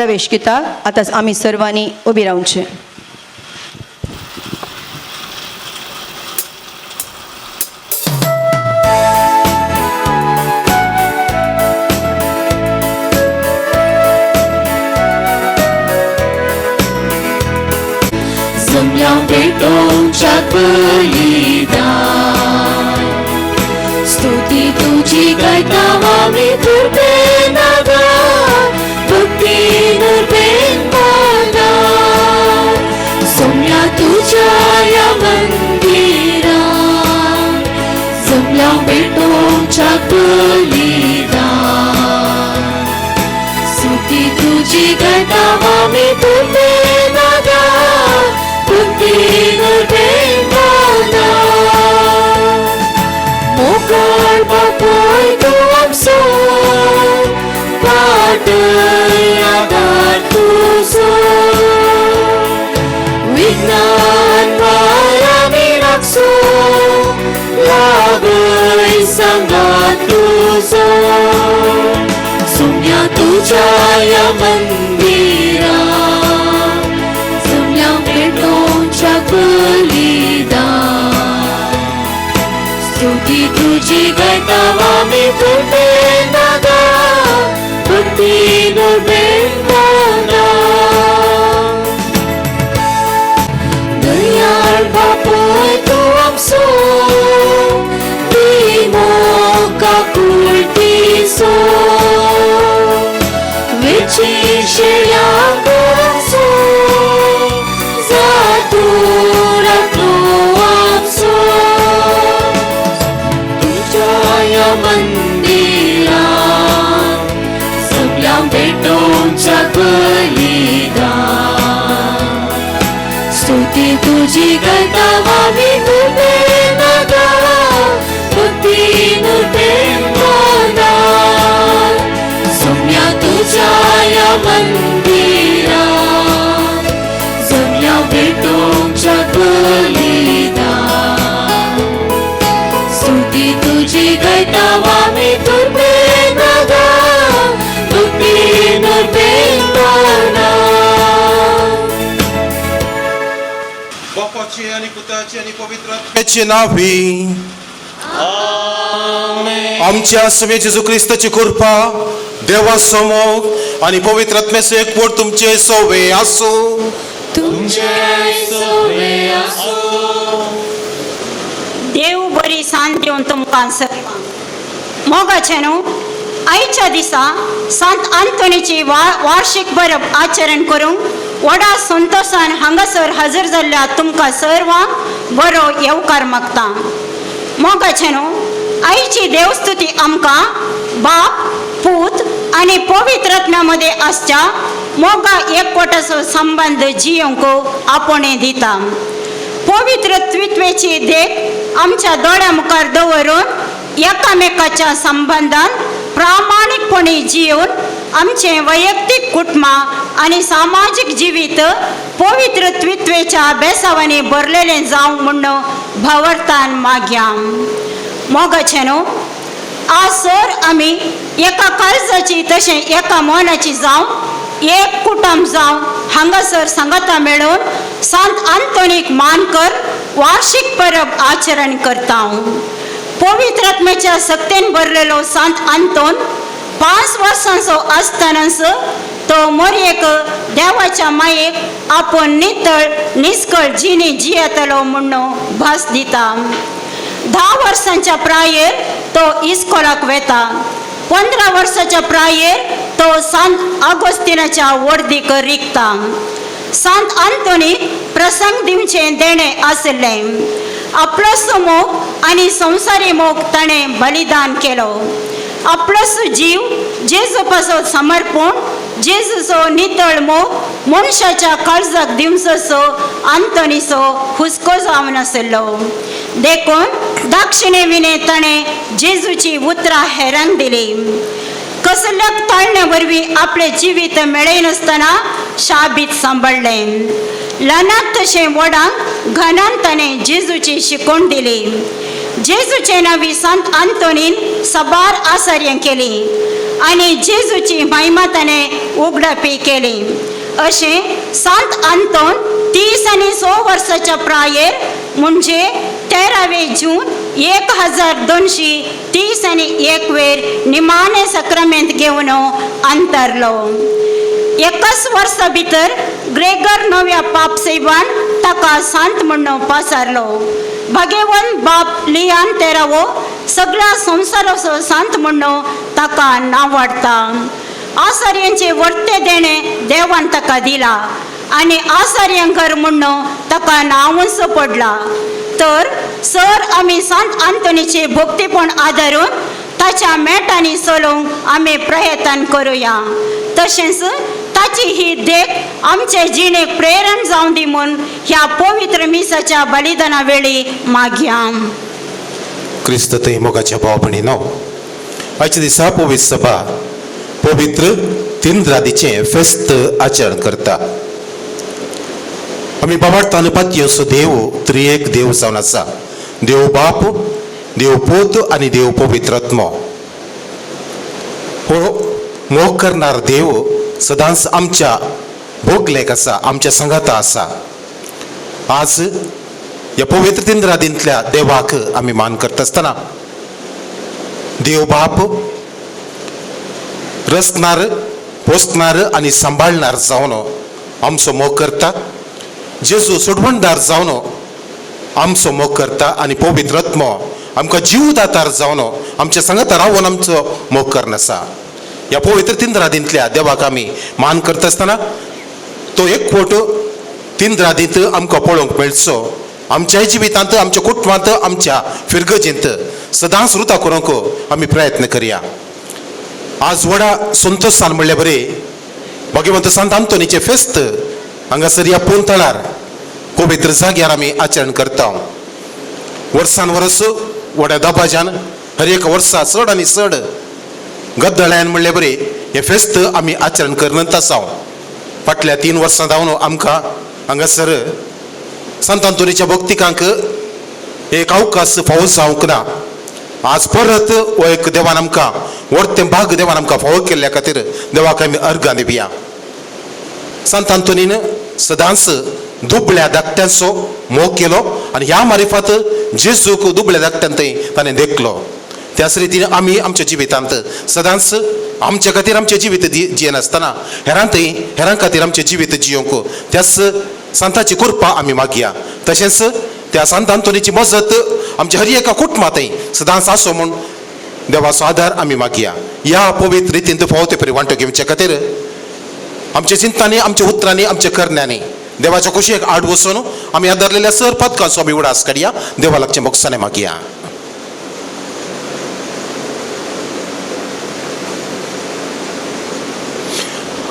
प्रवेश घेता. आतां आमी सर्वांनी उबी रावचें. जमल्या पेटोवच्या बलिदान, स्तुती तुजी गायता आमी तुर्बेन आदार, भक्तीन उर्बेन मानान. सोम्या तुज्या ह्या मंदिरान, जमल्या पेटोवच्या बलिदान, स्तुती तुजी गायता आमी तुर्बेन आदार, भक्तीन उर्बेन मानान. मोगाळ बापूय तूं आमचो, वाटय आदार तुजो, विज्ञान आमी राखचो, लागय सांगात तुजो. सुम्या तुज्या ह्या मंदिरान, जमल्या पेटोवच्या बलिदान, स्तुती तुजी गायता आमी तुर्बेन आदार, भक्तीन उर्बेन मानान. दयाळ बापूय तूं आमचो, दी काकुळटीचो, वेची शेळ्यांक आमचो, जातूर आपलो आमचो. तुज्या ह्या मंदिरान, सगळ्या पेटोवच्या बलिदान, स्तुती तुजी गायता आमी तुर्बेन आदार, भक्तीन उर्बेन मानान. सोम्या तुज्या ह्या मंदिरान, जमल्या पेटोवच्या बलिदान, स्तुती तुजी गायता आमी तुर्बेन आदार, भक्तीन उर्बेन मानान. बापाची आणि पुताची आणि पवित्र आत्म्याची नावी. आमच्या स्वामी जेजू क्रिस्ताची कृपा, देवाचो मोग आणि पवित्र आत्म्याचो एकवट तुमचे सोवे आसूं. तुमचे सोवे आसूं. देव बरी सांत दिवन तुमकां सर्वांक. मोगाचे न्हू, आयच्या दिसा सांत आंतोनीची वार्षिक परब आचरण करूंक व्हडा संतोशान हांगासर हजर जाल्ल्या तुमकां सर्वांक बरो येवकार मागता. मोगाचे न्हू, आयची देवस्तुती आमकां बाप, पूत आनी पवित्र आत्म्या मदें आसच्या मोगा एकवटाचो संबंद जियोंक आपोवणें दिता. पवित्र त्रित्वेची देख आमच्या दोळ्या मुखार दवरून एकामेकाच्या संबंदान प्रामाणीकपणे जिवन आमचें वैयक्तीक कुटुंबां आनी सामाजीक जिवीत पवित्र त्रित्वेच्या बेसावांनी भरलेलें जावं म्हूण भावार्थान मागया. मोगाचें न्हू, आज सर आमी एका काळजाची तशें एका मनाची जावं एक कुटुंब जावं हांगासर सांगाता मेळून सांत आंतोनीक मान कर वार्षिक परब आचरण करता. पवित्र आत्म्याच्या सक्तेन भरलेलो सांत आंतोन 5 वर्सांचो आसतनाच तो मोरयेक देवाच्या मायेक आपूण नितळ निस्कळ जिणी जियेतलो म्हूण भास दिता. 10 वर्सांच्या प्रायेर तो इस्कोलाक वेता. 15 वर्साच्या प्रायेर तो सांत आगोस्तिनाच्या वर्दीक रिगता. सांत आंतोनीक प्रसंग दिवचें देणें आशिल्लें. आपलोसो मोग आनी संवसारी मोग ताणें बलिदान केलो. आपलोसो जीव जेजू पासत समर्पण, जेजूचो नितळ मोग मनशाच्या काळजाक दिवचोसो आंतोनीचो हुस्को जावन आशिल्लो. देखून दाक्षिणे विणे ताणें जेजूची उतरां हेरांक दिली. कसल्याक ताळणे वरवीं आपलें जिवीत मेळयनासतना शाबीत सांबाळ्ळें. ल्हानाक तशें व्हडांक घनान ताणें जेजूची शिकवण दिली. जेजूचे नांवी संत आंतोनीन सबार आसर्य केली आनी जेजूची महिमा ताणें उगडपी केली. अशें संत आंतोन 30 आनी 100 वर्साच्या प्रायेर म्हणजे 13 जून 1231 वेर निमाणे सक्रामेंत घेवन अंतरलो. एकाच वर्सा भितर ग्रेगर नव्या पाप सेवान ताका सांत म्हणून पासारलो. भगेवन बाप लियान तेरावो सगळ्या संवसाराचो सांत म्हणून ताका नांवाडटा. आसार्यांचे वर्ते देणे देवान ताका दिला आनी आसार्यांकर म्हणून ताका नांवूच पडला. तर सर आमी संत आंतोनीचे भक्तीपण आदारून ताच्या मेटांनी चलोवंक आमी प्रयत्न करुया. तशेंच ताची ही देख आमचे जिणेक प्रेरण जावं दी म्हूण ह्या पवित्र मिसाच्या बलिदाना वेळी मागया. क्रिस्त थंय मोगाच्या भाव भयणीनो, आयच्या दिसा पवित्र सभा पवित्र तिंद्रादीचें फेस्त आचरण करता. आमी बाबाडतान पातयेचो देव त्रिएक देव जावन आसा, देव बाप, देव पूत आनी देव पवित्र आत्मो. हो मोग करणार देव सदांच आमच्या भोगलेक आसा, आमच्या सांगाता आसा. आज ह्या पवित्र तिंद्रादींतल्या देवाक आमी मान करता आसतना देव बाप रचणार, पोसणार आनी सांबाळणार जावन आमचो मोग करता. जेजू सोडवणदार जावन आमचो मोग करता आनी पवित्र आत्मो आमकां जीवदातार जावन आमच्या सांगाता रावन आमचो मोग करून आसा. ह्या पवित्र तिंद्रादींतल्या देवाक आमी मान करता आसतना तो एक फोट तिंद्रादींत आमकां पळोवंक मेळचो. आमच्याय जिवितांत, आमच्या कुटुंबांत, आमच्या फिरगजेंत सदांच रुता करूंक आमी प्रयत्न करया. आज व्हडा संतोशान म्हणल्यार बरें भगवंत संत आंतोनीचें फेस्त हांगासर ह्या पोंतळार पवित्र जाग्यार आमी आचरण करता. वर्सान वर्स व्हड्या दबाज्यान हर एक वर्सा चड आनी चड गद्दळ्यान म्हणल्यार बरें हें फेस्त आमी आचरण करत आसा. फाटल्या 3 वर्सां जावन आमकां हांगासर संत आंतोनीच्या भक्तिकांक एक अवकाश फावो जावंक ना. आज परत हो एक देवान आमकां व्हडतें भाग देवान आमकां फावो केल्ल्या खातीर देवाक आमी अर्गां दिवया. संत आंतोनीन सदांच दुबळ्या धाकट्यांचो मोग केलो आनी ह्या मारिफात जेजूक दुबळ्या धाकट्यान थंय ताणें देखलो. त्याच रितीन आमी आमच्या जिवितांत सदांच आमच्या खातीर आमचें जिवीत जियेनासतना हेरांतय हेरां खातीर आमचें जिवीत जियोंक त्याच संताची कृपा आमी मागया. तशेंच त्या संत आंतोनीची मजत आमच्या हर एका कुटुंबांतय सदांच आसो म्हूण देवाचो आदार आमी मागया. ह्या पवित्र रितीन फावो ते परी वांटो घेवचे खातीर आमच्या चिंतांनी, आमच्या उतरांनी, आमच्या करण्यांनी देवाच्या कुशीक आड वचून आमी आदारलेल्या सर पदकांचो आमी उडास काडया. देवा लागचें मोगसाने मागया.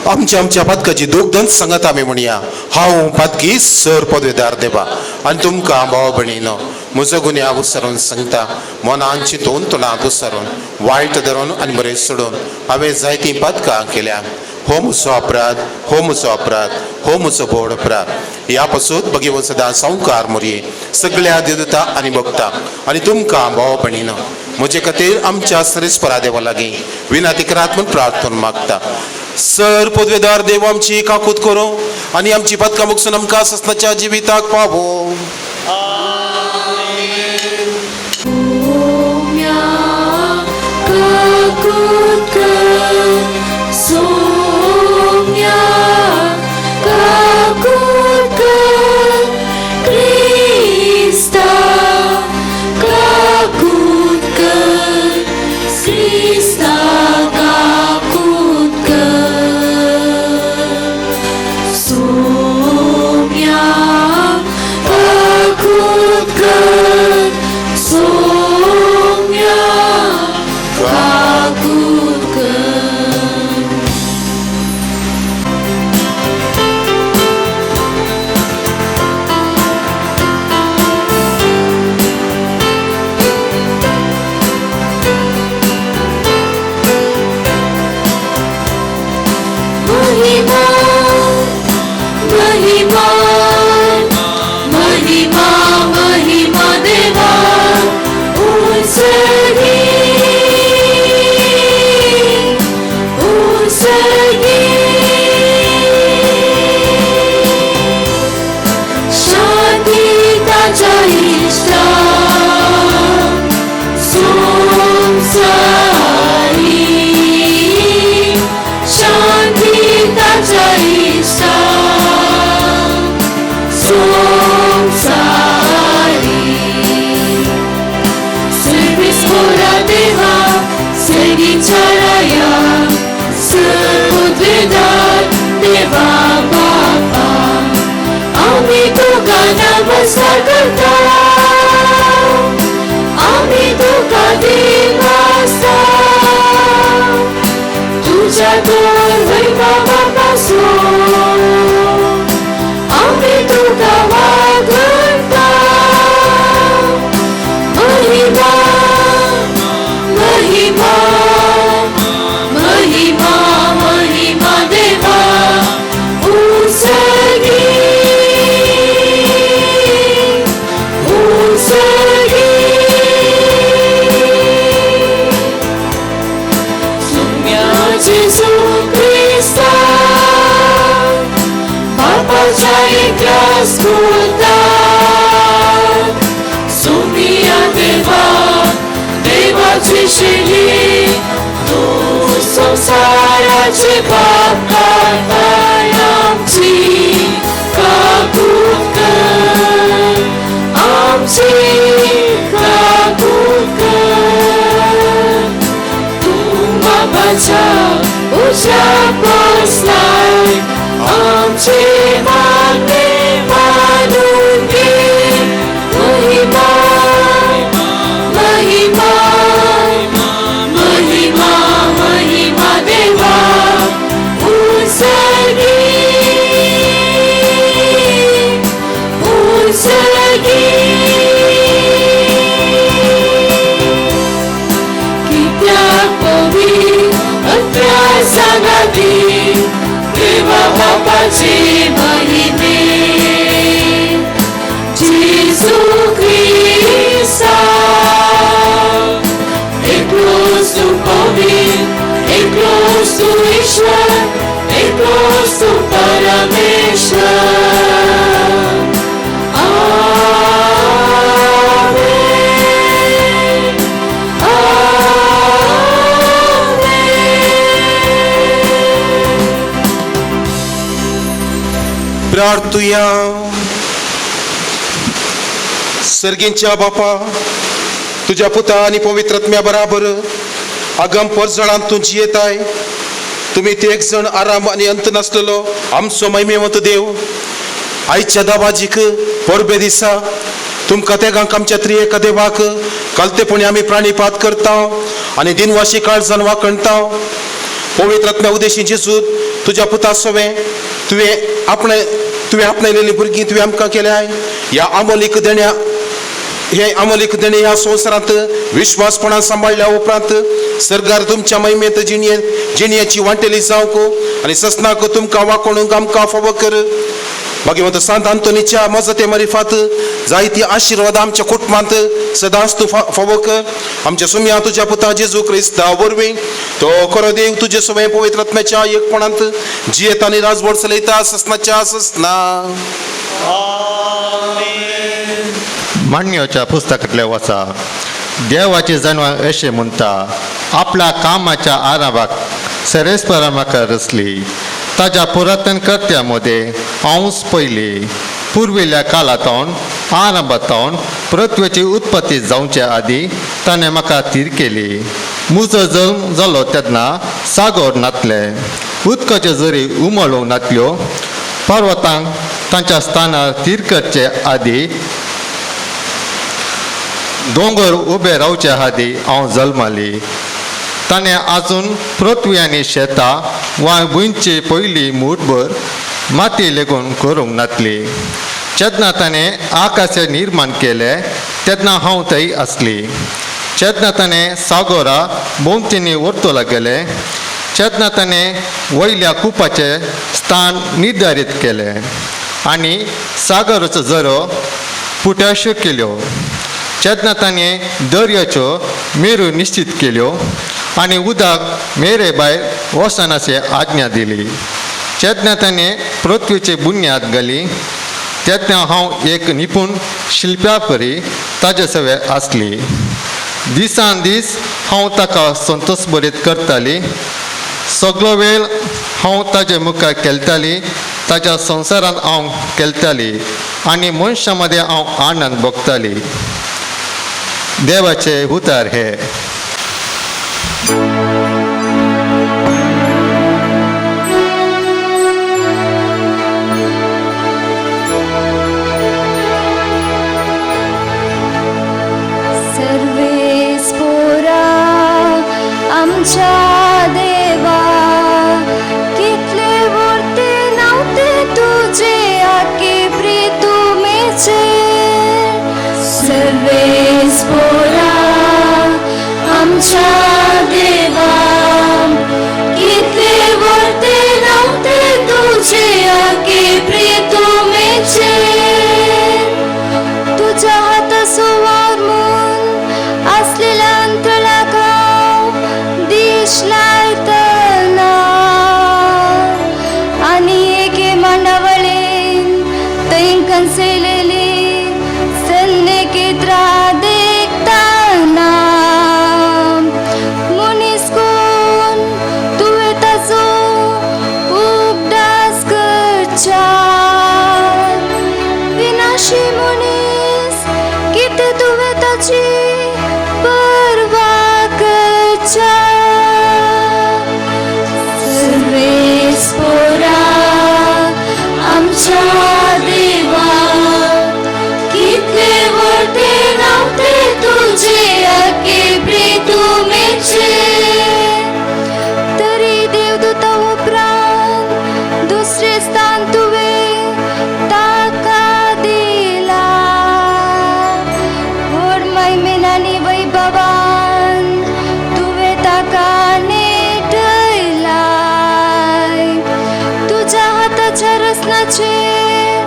आमच्या आमच्या पातकाची दोगदन सांगत आमी म्हणया, हांव पातकी सर पदवेदार देवा आनी तुमकां भाव भयणीनो म्हजो गुन्यांव विसरून सांगता. मनान चिंतून तोंडांत विसरून वायट धरून आनी बरें सोडून हांवें जायतीं पातकां केल्या. हो म्हजो अपराध, हो म्हजो अपराध, हो म्हजो व्हड अपराध. ह्या पासून भगवंत सदां संवकार मोरये सगळ्या देवता आनी भक्ता आनी तुमकां भाव भयणीनो म्हजे खातीर आमच्या सरेस्परा देवा लागीं विनाती करात म्हूण प्रार्थना मागता. सर पदवेदार देव आमची काकूत करूं आनी आमची पदकां मुगसून आमकां ससनाच्या जिविताक पावो. देवा बापा आमी तुका नमस्कार करता आमी तुका देवासा तुझ्या तर वैभवापासून आमी तुका वागता महिमा महिमा महिमा महिमा देवा उंचगी उंचगी सुम्या जेजू क्रिस्ता बापाच्या एकल्याच पुता सुमिया देवा देवाची शिली तूं संवसाराचे पाप काडटाय आमची काकूत कर आमची काकूत कर तूं बापाच्या उज्या बसलाय आमचे मागणे मानून घे महिमा महिमा महिमा महिमा देवा उंचगी उंचगी कित्याक पवित्र सांगाती देवा बापाची महिमे जेजू क्रिस्ता एकलोच तूं पवित्र एकलोच तूं ईश्वर एकलोच तूं परमेश्वर. आमेन आमेन. प्रार्थुया. सर्गींच्या बापा तुझ्या पुता आनी पवित्र आत्म्या बराबर आगम परजळांत तूं जियेताय. तुमी ते एक जण आराम आनी अंत नासलेलो आमचो महिमेवंत देव आयच्या दाबाजीक परबे दिसा तुमकां तेगांक आमच्या त्रिएका देवाक कालतेपणी आमी प्राणीपात करता आनी दिनवाशी काळजान वाखणता. पवित्र आत्म्या उदेशी जेजू तुज्या पुता सवें तुवें आपणायलेली भुरगीं तुवें आमकां केल्याय. ह्या आमोलीक देण्या हे आमोलीक देणे ह्या संवसारांत विश्वासपणान सांबाळ्ळ्या उपरांत सरकार तुमच्या महिमेंत जिणयेची वांटेली जावंक आनी ससनाक तुमकां वाकोणूंक आमकां फावो कर. मागीर सांत आंतोनीच्या मजते मरिफात जायती आशिर्वाद आमच्या कुटुंबांत सदांच तूं फावो कर. आमच्या सुमया तुज्या पुता जेजू क्रिस्ता वरवीं तो खरो देव तुजे सवय पवित्र आत्म्याच्या एकपणांत जियेता आनी राजवट चलयता ससनाच्या ससना. मांडण्याच्या पुस्तकांतले वचा देवाची जनवां अशें म्हणटा आपल्या कामाच्या आराबाक सरेस्परा म्हाका रचली ताज्या पुरातन कर्त्या मदें हांवच पयली पुर्विल्ल्या काळांतून आरंभांतून पृथ्वेची उत्पत्ती जावचे आदीं ताणें म्हाका थीर केली. म्हजो जल्म जालो तेन्ना सागर नातले उदकाच्यो जरी उमळूंक नातल्यो पर्वतांक तांच्या स्थानार थीर करचे आदीं दोंगर उबे रावचे आदीं हांव जल्माली. ताणें आजून पृथ्वी आनी शेतां वा भुंयची पयली मूठभर माती लेगून करूंक नातली. जेन्ना ताणें आकाश निर्माण केलें तेन्ना हांव थंय आसली. जेन्ना ताणें सागोरा भोंवतणी वर्तुळां गेलें जेन्ना ताणें वयल्या कुपाचें स्थान निर्धारीत केलें आनी सागराचो झरो पुट्याश्यो केल्यो. जेन्ना ताणें दर्याच्यो मेरो निश्चीत केल्यो आनी उदक मेरे भायर वचनाची आज्ञा दिली. जेन्ना ताणें पृथ्वीची बुन्याद घाली तेन्ना हांव एक निपूण शिल्प्या परी ताजे सवे आसली. दिसान दीस हांव ताका संतोश बरीत करताली. सगलो वेळ हांव ताजे मुखार खेळटाली ताज्या संवसारांत हांव खेळटाली आनी मनशां मदें हांव आनंद भोगताली. देवाचे उतार हे. तुजी पर्वा करच्या. सर्वेस पोरा आमच्या देवा, कितले व्हडले नांव तें तुजें अकेब्री तुमेचे. तरी देवदूता उपरांत दुसरें स्थान तुवें ताका दिलां, व्हड महिमेन आनी वैभवान तुवें ताका नेटयलाय. तुज्या हाताच्या रचनाचेर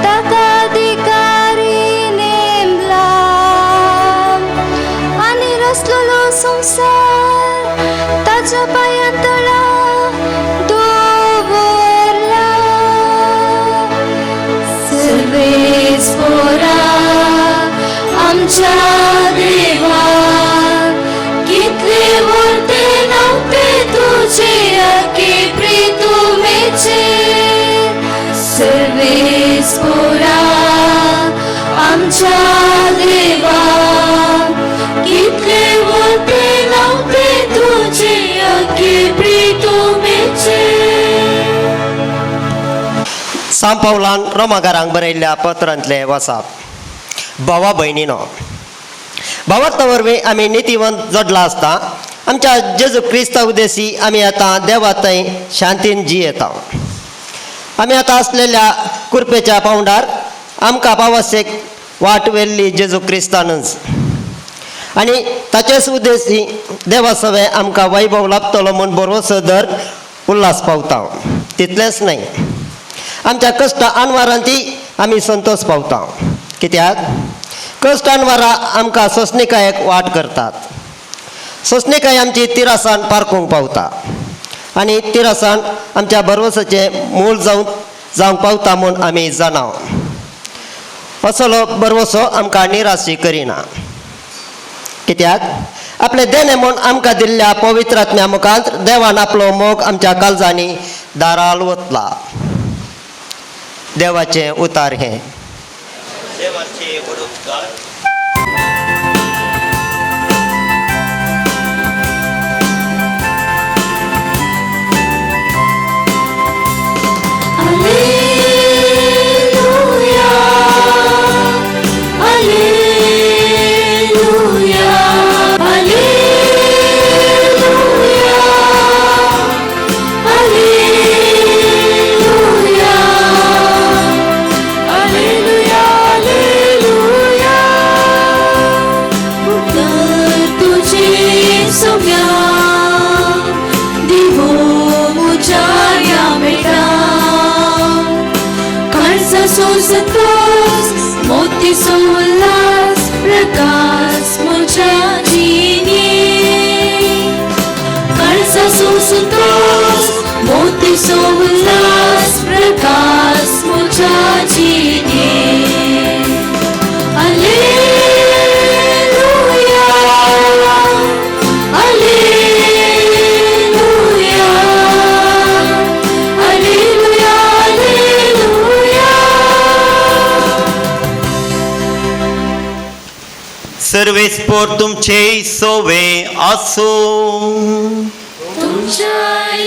ताका अधिकारी नेमला आनी रचलेलो संवसार ताच्या पांयां तळा दवरला. सर्वेस पोरा आमच्या देवा, कितले व्हडले नांव तें तुजें अकेब्री तुमेचे. सर्वेस पोरा आमच्या देवा, कितले व्हडले नांव तें तुजें अकेब्री तुमेचे. सांत पावलान रोमाकारांक बरयल्ल्या पत्रांतले वसाप. भावा भयणीनो, भावार्था वरवीं आमी नितीवंत जोडला आसता आमच्या जेजू क्रिस्ता उद्देशी आमी आतां देवा थंय शांतीन जियेता. आमी आतां आसलेल्या कुरपेच्या पावंडार आमकां पावसेक वाट व्हेल्ली जेजू क्रिस्तानूच आनी ताचेच उद्देशी देवा सवें आमकां वैभव लाभतलो म्हूण भरवसो दर उल्हास पावता. तितलेंच न्हय, आमच्या कश्ट अनवारांती आमी संतोश पावता, कित्याक कश्ट अनवारां आमकां सोंसणिकायेक वाट करतात. सोंसणिकाय आमची तिरासान पारखूंक पावता आनी तिरासान आमच्या भरवसाचें मूळ जावंक पावता म्हूण आमी जाणाव. असलो भरवसो आमकां निराशी करिना, कित्याक आपले देणे म्हूण आमकां दिल्ल्या पवित्र आत्म्या मुखांत देवान आपलो मोग आमच्या काळजांनी दाराल वतला. देवाचें उतार हें. देवाचे व्हड उपकार. Alleluia, Alleluia, Alleluia, Alleluia, Alleluia, Alleluia. उतर तुझे सौम्या दिवो मुझ्या या मेटा, काळजा सोसतोस मोती सोल्लास प्रकाश मुझ्या जिणे. काळजा सोसतोस मोती सोल्लास प्रकाश मुझ्या जिणे. Alleluia, Alleluia, Alleluia, Alleluia. सर्वेस्पोर तुमचे सोवे आसूं. तुमच्या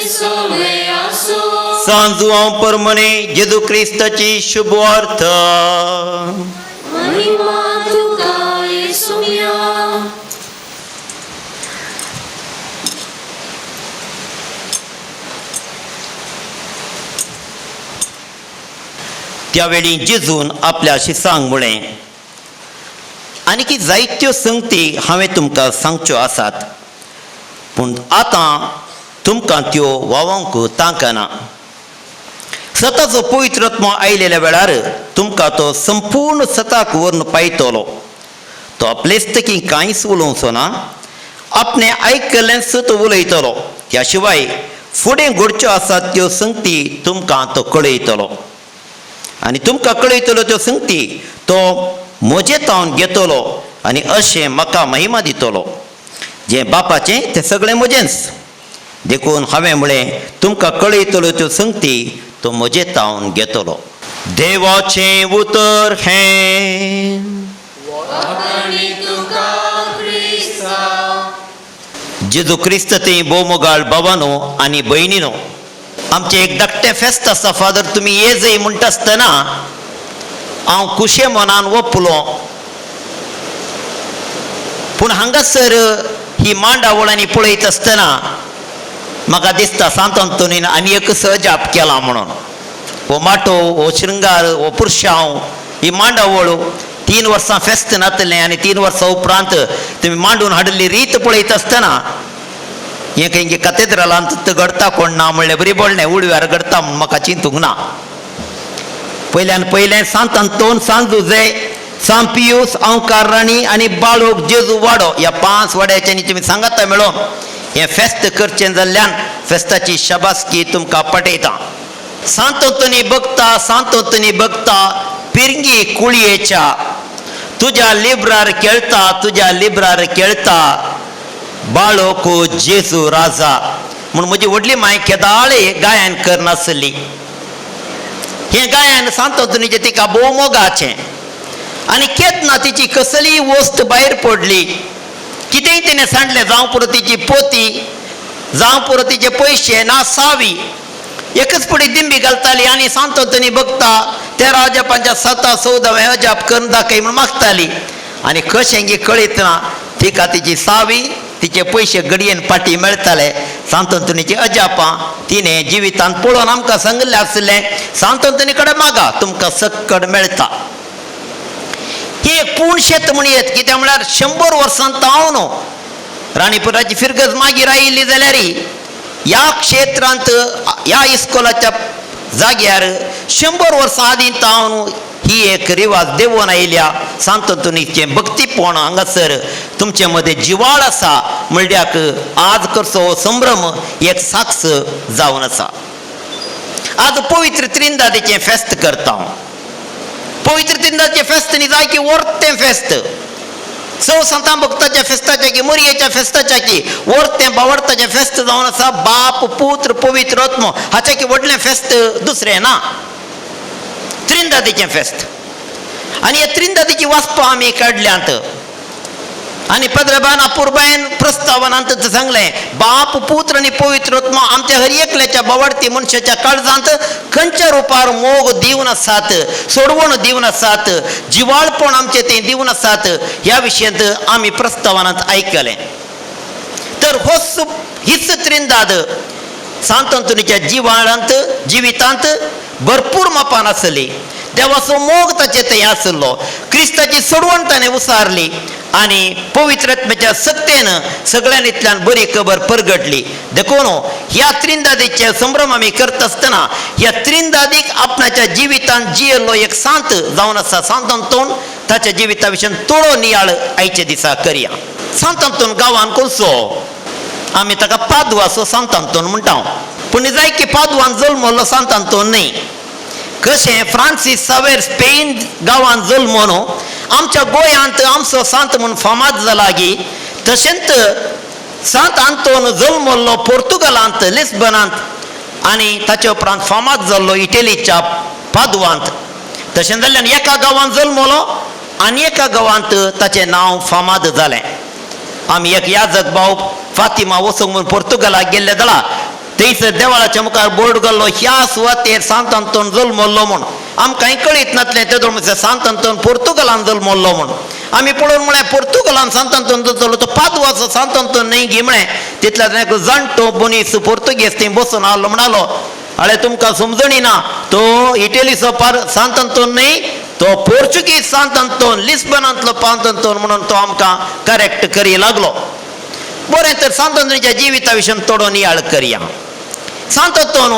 सोवे आसो. सांजुआंव परमणे जेजू क्रिस्ताची शुभवार्थ. महिमा तुका येसुम्या. त्यावेळी जेजून आपल्या शिसांक म्हळें, आनीक जायत्यो संगती हांवें तुमकां सांगच्यो आसात, पूण आतां तुमकां त्यो वावोंक तांकना. सताचो पवित्र आत्मो आयलेल्या वेळार तुमकां तो संपूर्ण सताक व्हरून पायतलो. तो आपलेच की कांयच उलोवचो ना, आपणें आयकल्लेंच तो उलयतलो. त्या शिवाय फुडें घडच्यो आसात त्यो संगती तुमकां तो कळयतलो आनी तुमकां कळयतलो त्यो संगती तो म्हजे तावन घेतलो आनी अशें म्हाका महिमा दितलो. जें बापाचें तें सगळें म्हजेंच, देखून हांवें म्हळें तुमकां कळयतलो त्यो संगती तो म्हजे तावन घेतलो. देवाचें उतर हें. जेजू क्रिस्त थंय भोव मोगाळ भावानो आनी भयणीनो, आमचें एक धाकटें फेस्त आसा. फादर तुमी ये जय म्हणटा आसतना हांव खुशे मनान वपलो, पूण हांगासर ही मांडावळ आनी पळयत आसतना म्हाका दिसता सांत अंतोनीन आनी एक सहजाप केला म्हणून. हो माटो, हो शृंगार, हो पुरशांव, ही मांडावळ 3 वर्सां फेस्त नातलें आनी 3 वर्सां उपरांत तुमी मांडून हाडिल्ली रीत पळयत आसतना हें खंय कथेद्रालांत घडता कोण ना म्हणलें बरी बोलणें उडव्यार घडता म्हूण म्हाका चिंतूंक ना. पयल्यान पयलें सांत अंतोन, सांत जुजे, सांत पियूस, अंकार राणी आनी बाळोक जेजू वाडो ह्या 5 वाड्याच्यांनी तुमी सांगाता मेळोन हें फेस्त करचें जाल्ल्यान फेस्ताची शाबासकी तुमकां पटयता. सांत अंतोनी बघता, सांत अंतोनी बघता पिरंगी कुळयेच्या, तुज्या लिब्रार खेळता, तुज्या लिब्रार खेळता बाळोक जेजू राजा म्हूण म्हजी व्हडली माय केदाळे गायन करनासली. हें गायन सांत अंतोनीचें तिका भोव मोगाचें आनी केन्ना तिची कसलीय वस्त भायर पडली, कितेंय तिणें सांडलें, जावं पुरो तिची पोती, जावं पुरो तिचे पयशे ना सावी, एकच फुडें दिंबी घालताली आनी सांत अंतोनी बघता त्या राजापांच्या 7 14 अजाप करून दाखय म्हूण मागताली. आनी कशें गी कळीत ना तिका तिची सावी, तिचे पयशे घडयेन फाटी मेळटाले. सांत अंतोनीची अजापां तिणें जिवितांत पळोवन आमकां सांगिल्लें आसलें, सांत अंतोनी कडेन मागा तुमकां सक्कड मेळटा. ही एक पूण शेत म्हणयेत, कित्याक म्हळ्यार 100 वर्सां तावन राणीपुराची फिरगज मागीर आयिल्ली जाल्यार ह्या क्षेत्रांत ह्या इस्कोलाच्या जाग्यार 100 वर्सां आदीं तावन ही एक रिवाज देवोन आयल्या. सांत अंतोनीचें भक्तीपण हांगासर तुमचे मदें जिवाळ आसा म्हणल्याक आज करचो हो संभ्रम एक साक्ष जावन आसा. आज पवित्र त्रिंदादीचें फेस्त करता हांव. पवित्र त्रिंदादीचें फेस्त न्ही जाय की वर्तें फेस्त, सौ संतां भक्ताच्या फेस्ताच्या की मोरयेच्या फेस्ताच्या की वर्तें बावडताचें फेस्त जावन आसा. बाप, पुत्र, पवित्र आत्मो हाच्या की व्हडलें फेस्त दुसरें ना, त्रिंदादीचें फेस्त. आनी ह्या त्रिंदादीची वाचपां आमी काडल्यांत आनी पद्रबान अपुरबायन प्रस्तावनांत सांगलें, बाप, पुत्र आनी पवित्र आत्मो आमच्या हर एकल्याच्या बावडती मनशाच्या काळजांत खंयच्या रुपार मोग दिवन आसात, सोडवण दिवन आसात, जिवाळपण आमचें तें दिवन आसात. ह्या विशयांत आमी प्रस्तावनांत आयकलें. तर होच हीच त्रिंदाद सांत अंतोनीच्या जिवाळांत जिवितांत भरपूर मापान आसली. देवाचो मोग ताचे थंय आसलो, क्रिस्ताची सोडवण ताणें उसारली आनी पवित्र आत्म्याच्या सक्तेन सगळ्यांतल्यान बरी खबर परगटली. देखून ह्या त्रिंदादीचे संभ्रम आमी करता आसतना ह्या त्रिंदादीक आपणाच्या जिवितांत जियेल्लो एक सांत जावन आसा सांत अंतोन, ताच्या जिविता विशीं थोडो नियाळ आयच्या दिसा करया. सांत अंतोन गांवान कोणसो आमी ताका पादवाचो सांत अंतोन म्हणटा, पूण जाय की पादवान जल्मल्लो सांत अंतोन न्हय. कशें फ्रांसीस सावेर स्पेन गांवांत जल्मोन आमच्या गोंयांत आमचो सांत म्हूण फामाद जाला गी, तशेंच सांत आंतोन जल्मल्लो पोर्तुगालांत लिस्बनांत आनी ताचे उपरांत फामाद जाल्लो इटलीच्या पादवांत. तशें जाल्ल्यान एका गांवांत जल्मलो आनी एका गांवांत ताचें नांव फामाद जालें. आमी एक याजक भाव फातिमा वचूंक म्हूण पोर्तुगालाक गेल्ले जाल्यार थंयसर देवळाच्या मुखार बोर्ड घाल्लो, ह्या सुवातेर सांत अंतोन जल्मल्लो म्हूण. आमकांय कळीत नासलें तेदोळ म्हणजे सांत अंतोन पोर्तुगालान जल्मल्लो म्हूण. आमी पळोवन म्हळें पोर्तुगालान सांत अंतोन जल्मलो तो पादवाचो सांत अंतोन न्हय गी म्हळें. तितल्यान एक जाणटो मनीस पोर्तुगेज थंय बसून आहलो, म्हणालो अळे तुमकां समजणी ना, तो इटलीचो सांत अंतोन न्हय, तो पोर्चुगीज सांत अंतोन, लिस्बनांतलो सांत अंतोन म्हणून तो आमकां करेक्ट करी लागलो. बरें, तर सांत अंतोनीच्या जिविता विशीं थोडो नियाळ करया. सांत अंतोन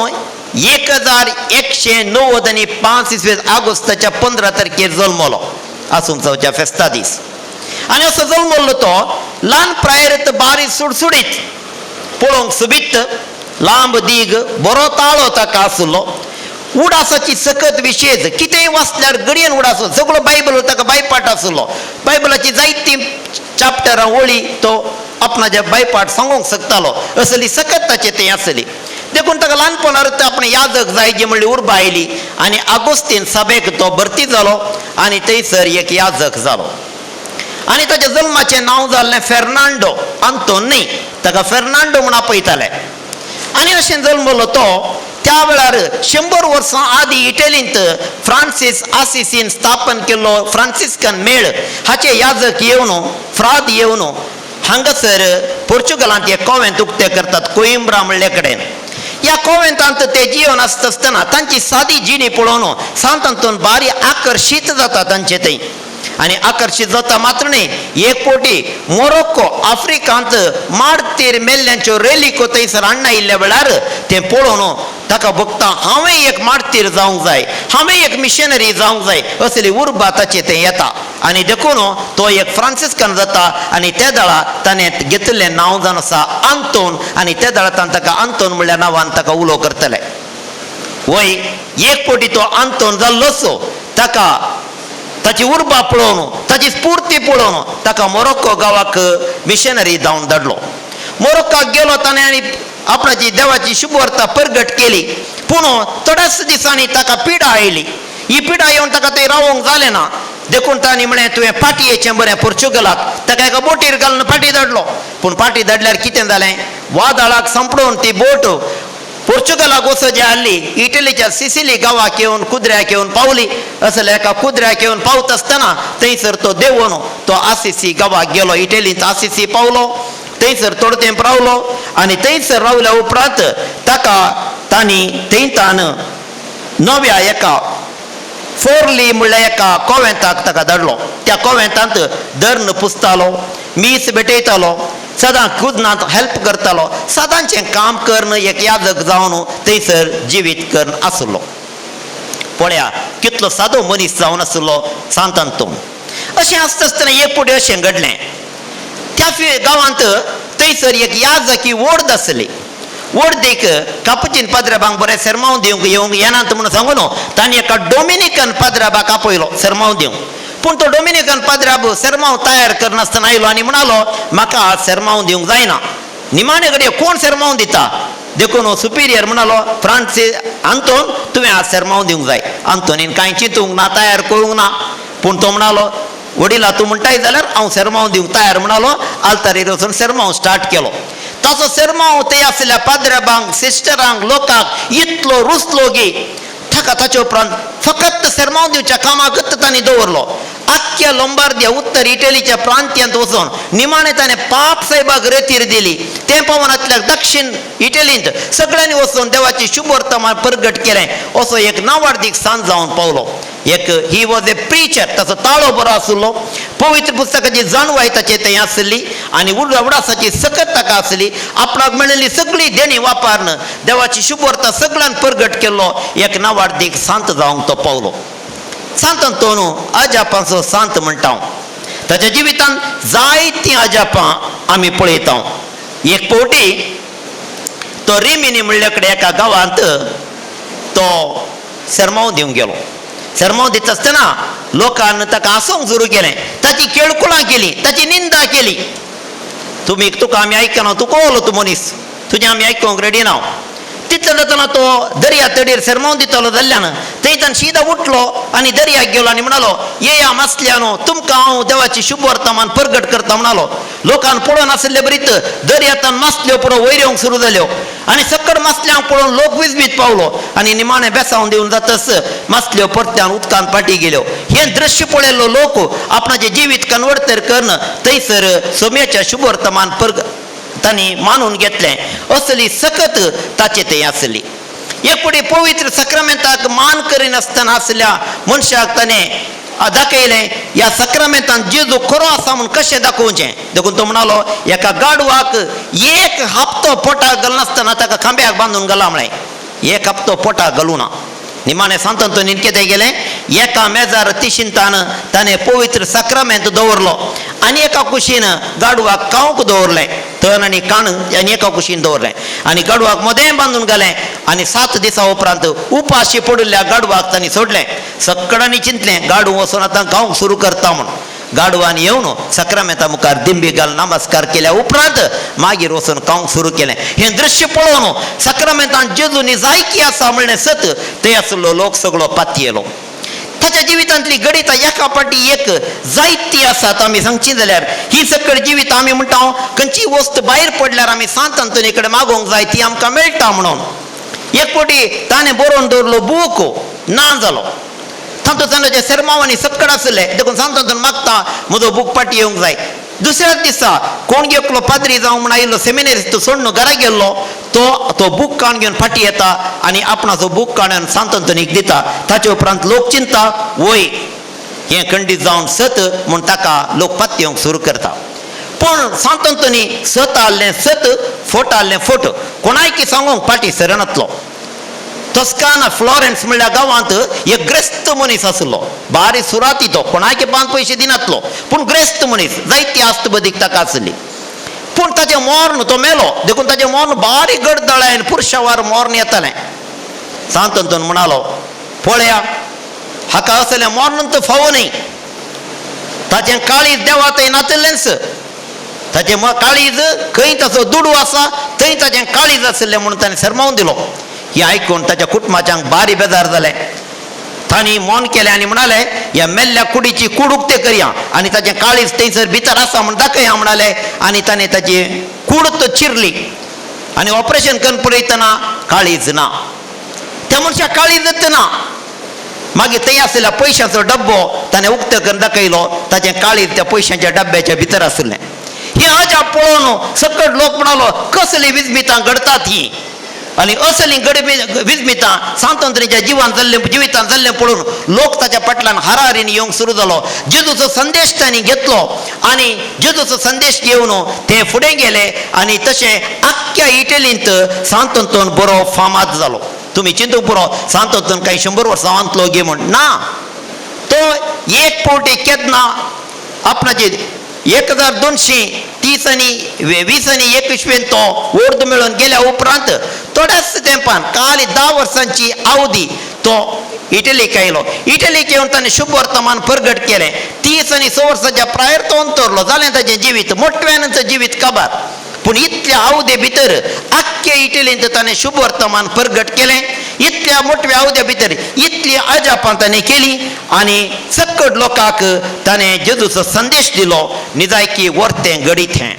1195 इसवी ऑगस्टाच्या 15 तारखेर जल्मलो, आसुमसांवच्या फेस्ता दीस. आनी असो जल्मल्लो तो ल्हान प्रायेर बारीक सुडसुडीत, पळोवंक सोबीत, लांब दीग, बरो ताळो ताका आसलो, उडासाची सकत विशेष, कितेंय वाचल्यार घडयेन उडास, सगळो बायबल ताका बायपाट आसलो. बायबलाची जायतीं चॅप्टरां ओळी तो आपणाच्या बायपाट सांगूंक शकतालो, असली सकत ताचे थंय आसली. देखून ताका ल्हानपणार आपणें याजक जायची म्हणली उर्बा आयली आनी आगोस्तीन सभेक तो भरती जालो आनी थंयसर एक याजक जालो. आनी ताच्या जल्माचें नांव जाल्लें फेर्नांडो, आंतोन न्ही, ताका फेर्नांडो म्हूण आपयताले. आनी अशें जल्मलो तो त्या वेळार 100 वर्सां आदीं इटलींत फ्रांसीस आसिसीन स्थापन केल्लो फ्रांसिस्कन मेळ हाचे याजक येवन, फ्राद येवन हांगासर पोर्चुगलांत एक कोवेंत उक्तें करतात कोइंब्रा म्हणले कडेन. ह्या कोवेंतांत ते जिवन आसता आसतना तांची सादी जिणी पळोवन सांत आंतोन बारी आकर्शीत जाता तांचे थंय. आनी आकर्शीत जाता मात्र न्ही, एक फावटी मोरोक्को आफ्रिकांत माडतीर मेल्ल्यांच्यो रेलिको थंयसर हाडून आयिल्ल्या वेळार तें पळोवन ताका भोगता हांवें एक मार्तीर जावंक जाय, हांवें एक मिशनरी जावंक जाय असली उर्बा ताचे थंय येता. आनी देखून तो एक फ्रांसिस्कन जाता आनी त्या दळा ताणें घेतिल्लें नांव जावन आसा आंतोन. आनी त्या दळा ताणें ताका आंतोन म्हणल्या नांवान ताका उलो करतले. वय एक फावटी तो आंतोन जाल्लोच, ताका ताची उर्बा पळोवन, ताची स्फूर्ती पळोवन ताका मोरोक्को गांवाक मिशनरी जावन धाडलो. मोरोक्काक गेलो ताणें आनी आपणाची देवाची शुभवार्ता परगट केली. पूण थोड्याच दिसांनी ताका पिडा आयली. ही पिडा येवन ताका थंय रावोंक जालें ना. देखून तांणी म्हळें तुवें फाटी येचें बरें पोर्चुगलाक. ताका एका बोटीर घालून फाटी धाडलो. पूण फाटी धाडल्यार कितें जालें, वादळाक सांपडून ती बोट पोर्चुगलाक वचोवची आहली, इटलीच्या सिसिली गांवाक येवन कुद्र्याक येवन पावली. असल्या एका कुद्र्याक येवन पावता आसतना थंयसर तो देंवून तो आसिसी गांवाक गेलो. इटलींत आसिसी पावलो, थंयसर थोडो तेंप रावलो. आनी थंयसर रावल्या उपरांत ताका तांणी थंयतान नव्या एका फोर्ली म्हणल्यार एका कोवेंताक ताका धाडलो. त्या कोवेंतांत दर्न पुसतालो, मीस भेटयतालो, सदां कुजनांत हेल्प करतालो, सदांचें काम करून एक याजक जावन थंयसर जिवीत करून आसलो. पळया कितलो सादो मनीस जावन आसलो सांत आंतोन. अशें आसता आसतना एक फावटी अशें घडलें, त्या गांवांत थंयसर एक याजकी ओर्द आसली. ओर्दीक कापुचीन पाद्राबांक बरें सेरमांव दिवंक येवंक येनात म्हणून सांगून तांणी एका डोमिनिकन पाद्राबाक आपयलो सेरमांव दिवंक. पूण तो डोमिनिकन पाद्राब सेरमांव तयार करनासतना आयलो आनी म्हणालो म्हाका सेरमांव दिवंक जायना, निमाणे घडये कोण सेरमांव दिता. देखून सुपिरियर म्हणालो फ्रांसीस आंतोन तुवें आज सेरमांव दिवंक जाय. आंतोनीन कांय चिंतूंक ना, तयार करूंक ना. पूण तो म्हणालो वडिला तूं म्हणटाय जाल्यार हांव सेरमांव दिवंक तयार म्हणालो. आल्तारीर वचून सेरमांव स्टार्ट केलो. ताचो सेरमांव थंय आसल्या पाद्राबांक, सिस्टरांक, लोकांक इतलो रुचलो की ताका ताचे उपरांत फकत सेरमांव दिवच्या कामाकच तांणी दवरलो. आख्ख्या लोंबार्दिया उत्तर इटलीच्या प्रांत्यांत वचून निमाणें ताणें पाप साहेबाक रेतीर दिली. तें पावनांतल्या दक्षिण इटलींत सगळ्यांनी वचून देवाची शुभवर्तमान परगट केलें. असो एक नावार्दीक सांज जावन पावलो. एक he was a preacher. ताचो ताळो बरो आसलो, पवित्र पुस्तकाची जाणवाय ताचे थंय आसली आनी उडासाची सकत ताका आसली. आपणाक मेळिल्ली सगळी देणी वापरून देवाची शुभवार्ता सगळ्यान परगट केल्लो एक नावार्दीक सांत जावंक तो पावलो. सांत आंतोन अजापांचो सांत म्हणटा. ताच्या जिवितांत जायतीं अजापां आमी पळयता. एक फावटी तो रिमिनी म्हणल्या कडेन एका गांवांत तो सेरमांव दिवंक गेलो. सेरमांव दिता आसतना लोकान ताका हांसोवंक सुरू केलें, ताची केळकुळां केली, ताची निंदा केली. तुमी तुका आमी आयकना, तूं कोलो तूं मनीस, तुजें आमी आयकूंक रेडी ना. तितले जातना तो दर्या तडीर सेरमांव दितालो जाल्ल्यान थंयच्यान शिदा उठलो आनी दर्याक गेलो आनी म्हणालो येया मासल्यानो तुमकां हांव देवाची शुभवर्तमान परगट करता म्हणालो. लोकान पळोवन आशिल्ले बरीत दर्यांतल्यान मासल्यो पळोवन वयर येवंक सुरू जाल्यो आनी सकड मासल्यांक पळोवन लोक विजमीत पावलो आनी निमाणें बेसावन दिवन जातच मासल्यो परत्यान उदकान फाटी गेल्यो. हें दृश्य पळयल्लो लोक आपणाचें जिवीत कन्वर्टर करून थंयसर सोम्याच्या शुभवर्तमान परग तांणी मानून घेतलें. असली सकत ताचे थंय आसली. एक फावटी पवित्र सक्रामेंताक मान करिनासतना आसल्या मनशाक ताणें दाखयलें ह्या सक्रामेंतान जेजू खरो आसा म्हूण कशें दाखोवचें. देखून तो म्हणालो एका गाडवाक एक हप्तो पोटाक घालनासतना ताका खांब्याक बांदून घाला म्हळें. एक हप्तो पोटाक घालूं ना. निमाणें सांत आंतोनीन कितें केलें, एका मेजार तिशिंतान ताणें पवित्र सक्रामेंत दवरलो आनी एका कुशीन गाडवाक खावंक दवरलें, तण आनी काण आनी एका कुशीन दवरलें आनी गाडवाक मदें बांदून घालें आनी 7 दिसां उपरांत उपाशी पडिल्ल्या गाडवाक तांणी सोडलें. सगळ्यांनी चिंतलें गाडू वचून आतां खावंक सुरू करता म्हूण. गाडवान येवन सक्रामेंता मुखार दिंबी घाल नमस्कार केल्या उपरांत मागीर वचून खावंक सुरू केलें. हें दृश्य पळोवन सक्रामेंतान जेजूनी जायकी आसा म्हणलें सत थंय आसलो लोक सगळो पातयेलो. ताच्या जिवितांतली गणितां एका फाटी एक जायती आसात. आमी सांगची जाल्यार ही सकळ जिवितां आमी म्हणटा खंयची वस्त भायर पडल्यार आमी सांत आंतोनी कडेन मागोवंक जाय, ती आमकां मेळटा म्हणून. एक फावटी ताणें बरोवन दवरलो बूक ना जालो. तातूंत तांचे सेरमांवांनी सकळ आसले, देखून सांत आंतोन मागता म्हजो बूक फाटी येवंक जाय. दुसऱ्याच दिसा कोण एकलो पाद्री जावं म्हण आयिल्लो सेमिनारिस्ट सोडून घरा गेल्लो, तो तो बूक काण घेवन फाटी येता आनी आपणाचो बूक काडून सांत आंतोनीक दिता. ताचे उपरांत लोक चिंता वय हें खंडीत जावन सत म्हूण ताका लोक पातयेवंक सुरू करता. पूण सांत आंतोनी सत आहलें सत, फोट आहलें फोट, कोणायकी सांगूंक फाटी सरनातलो. तस्काना फ्लॉरेन्स म्हणल्या गांवांत एक ग्रेस्त मनीस आसलो, बारी सुराती तो, कोणायके 5 पयशे दिनातलो, पूण ग्रेस्त मनीस, जायती आस्त बदीक ताका आसली. पूण ताचें मोर्न तो मेलो, देखून ताचें मोर्न बारीक गडदळायन पुरशावार मोर्न येतालें. सांत आंतोन म्हणालो पळया हाका असलें मोर्न तर फावो न्हय, ताचें काळीज देवा थंय नातिल्लेंच, ताचें काळीज खंय ताचो दुडू आसा थंय ताचें काळीज आशिल्लें म्हणून ताणें सरमावन दिलो. हें आयकून ताच्या कुटुंबाच्यांक बारी बेजार जालें. तांणी मौन केलें आनी म्हणाले ह्या मेल्ल्या कुडीची कूड उक्ते करया आनी ताचें काळीज थंयसर भितर आसा म्हूण दाखया म्हणाले. आनी ताणें ताची कूड तो चिरली आनी ऑपरेशन करून पळयतना काळीज ना, त्या मनशाक काळीजच ना. मागीर थंय आशिल्ल्या पयशांचो डब्बो ताणें उक्तो करून दाखयलो, ताचें काळीज त्या पयशांच्या डब्याच्या भितर आशिल्लें. हें अजाप पळोवन सकट लोक म्हणालो कसलीं विजमितां घडतात ही, आनी असलीं विजमितां सांत आंतोनीच्या जिवान जाल्लें जिवितान जाल्लें पळोवन लोक ताच्या फाटल्यान हाराहारीन येवंक सुरू जालो. जेजूचो संदेश तांणी घेतलो आनी जेजूचो संदेश घेवन ते फुडें गेले आनी तशें आख्ख्या इटलींत सांत आंतोन बरो फामाद जालो. तुमी चिंतूंक पुरो सांत आंतोन कांय 100 वर्सां अंतलो गे म्हूण ना, तो एक फावटी केन्ना आपणाचे 1230 आनी 20 आनी 21 तो ओर्द मेळून गेल्या उपरांत थोड्याच तेंपान काल 10 वर्सांची अवधी तो इटलीक आयलो. इटलीक येवन ताणें शुभ वर्तमान प्रगट केलें. 30 आनी 6 वर्सांच्या प्रायर तो अंतरलो, जालें ताचें जिवीत मोटव्यानच जिवीत काबार. पूण इतल्या अवधे भितर आख्खे इटलींत ताणें शुभ वर्तमान प्रगट केलें. इतल्या मोटव्या अवध्या भितर इतली अजापां ताणें केली आनी सकट लोकांक ताणें जेजूचो संदेश दिलो, निजायकी वर्तें घडीत हें.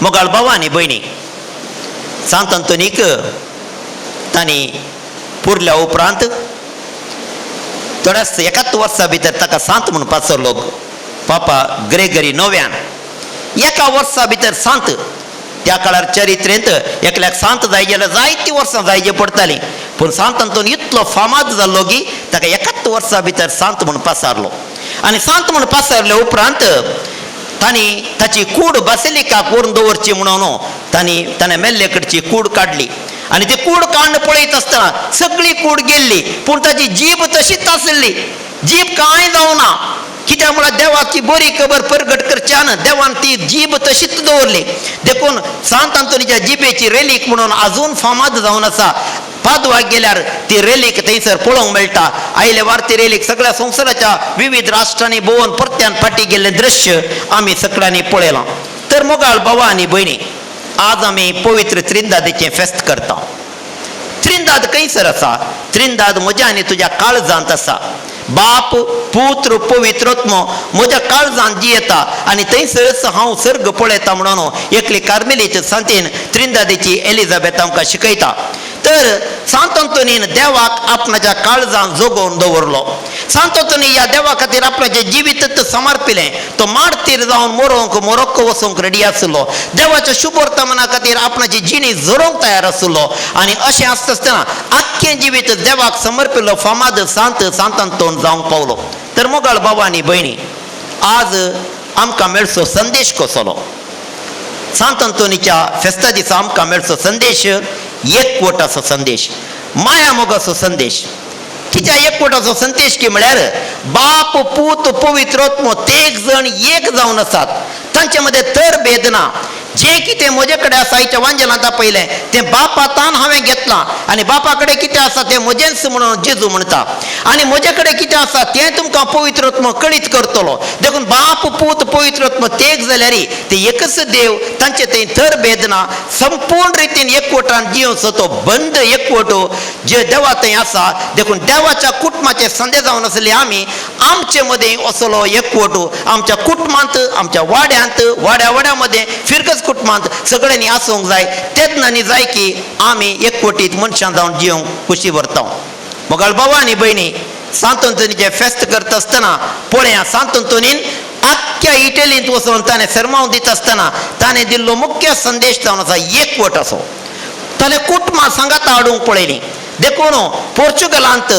मोगाळ भाव आनी भयणी, सांत आंतोनीक तांणी पुरल्या उपरांत थोड्याच एकाच वर्सा भितर ताका सांत म्हूण पासरलो पापा ग्रेगरी नव्यान. एका वर्सा भितर सांत, त्या काळार चरित्रेंत एकल्याक सांत जाय जाल्यार जायतीं वर्सां जायचे पडटालीं, पूण सांत आंतोन इतलो फामाद जाल्लो की ताका एकाच वर्सा भितर सांत म्हूण पासारलो. आनी सांत म्हूण पासारले उपरांत तांणी ताची कूड बासिलिकाक व्हरून दवरची म्हणून तांणी ताणें मेल्ले कडची कूड काडली आनी ती कूड काडून पळयत आसतना सगळी कूड गेल्ली, पूण ताची जीब तशीच आसली, जीब कांय जावना. कित्याक म्हळ्यार देवाची बरी खबर परगट करच्यान देवान ती जीब तशीच दवरली. देखून सांत आंतोनीच्या जिबेची रेलीक म्हणून अजून फामाद जावन आसा. पादवाक गेल्यार ती रेलीक थंयसर पळोवंक मेळटा. आयले वार ती रेलीक सगळ्या संवसाराच्या विविध राष्ट्रांनी भोंवन परत्यान फाटी गेल्लें दृश्य आमी सगळ्यांनी पळयलां. तर मोगाळ भावा आनी भयणी, आज आमी पवित्र त्रिंदादीचें फेस्त करता. त्रिंदाद खंयसर आसा? त्रिंदाद म्हज्या आनी तुज्या काळजांत आसा. बाप पुत्र पवित्रत्म म्हज्या काळजांत जियेता आनी थंयसरच हांव सर्ग पळयता म्हणून एकली कार्मेलीचे सांतीन त्रिंदादीची एलिझाबेथ आमकां शिकयता. तर सांत आंतोनीन देवाक आपणाच्या काळजांत जोगोवन दवरलो. सांत आंतोनी ह्या देवा खातीर आपणाचें जिवीतच समर्पिलें. तो मार्तीर जावन मरोंक मोरोक्को वचूंक रेडी आसलो. देवाच्या शुभ वर्तमाना खातीर आपणाची जिणी झरोवंक तयार आसलो. आनी अशें आसता आसतना आख्खें जिवीत देवाक समर्पिल्लो फामाद सांत सांत आंतोन जावंक पावलो. तर मोगाळ भाव आनी भयणी, आज आमकां मेळचो संदेश कसलो? सांत आंतोनीच्या फेस्ता दिसा आमकां मेळचो संदेश एकवटाचो संदेश, माया मोगाचो संदेश. कित्याक एकवटाचो संदेश की म्हळ्यार बाप पूत पवित्र आत्मो तेग जण एक जावन आसात, तांचे मदें तर भेद ना. जें कितें म्हजे कडेन आसा आयच्या वांजेलांत आपयलें तें बापा तान हांवें घेतलां आनी बापा कडेन कितें आसा तें म्हजेंच म्हणून जेजू म्हणटा आनी म्हजे कडेन कितें आसा तें तुमकां पवित्र आत्मो कळीत करतलो. देखून बाप पूत पवित्र आत्मो तेक जाल्यार ते एकच देव, तांचे थंय थरभेद ना, संपूर्ण रितीन एकवटान जियोवचो तो बंद एकवट जे देवा थंय आसा. देखून देवाच्या कुटुंबाचे संदे जावन आसले आमी आमचे मदें असलो एकवट आमच्या कुटुंबांत, आमच्या वाड्यांत, वाड्या वाड्या मदें, फिरकच कुटुंबांत सगळ्यांनी आसूंक जाय. तेन्ना न्ही जाय की आमी एकवटीत मनशां जावन जिवंक खुशी भरता. मोगाळ बाबा आनी भयणी, सांत अंतोनीचें फेस्त करता आसतना पळया, सांत अंतोनीन आख्ख्या इटलींत वचून ताणें सरमांव दिता आसतना ताणें दिल्लो मुख्य संदेश जावन आसा एकवट असो. ताणें कुटुंबां सांगाता हाडूंक पळयलीं. देखून पोर्चुगलांत,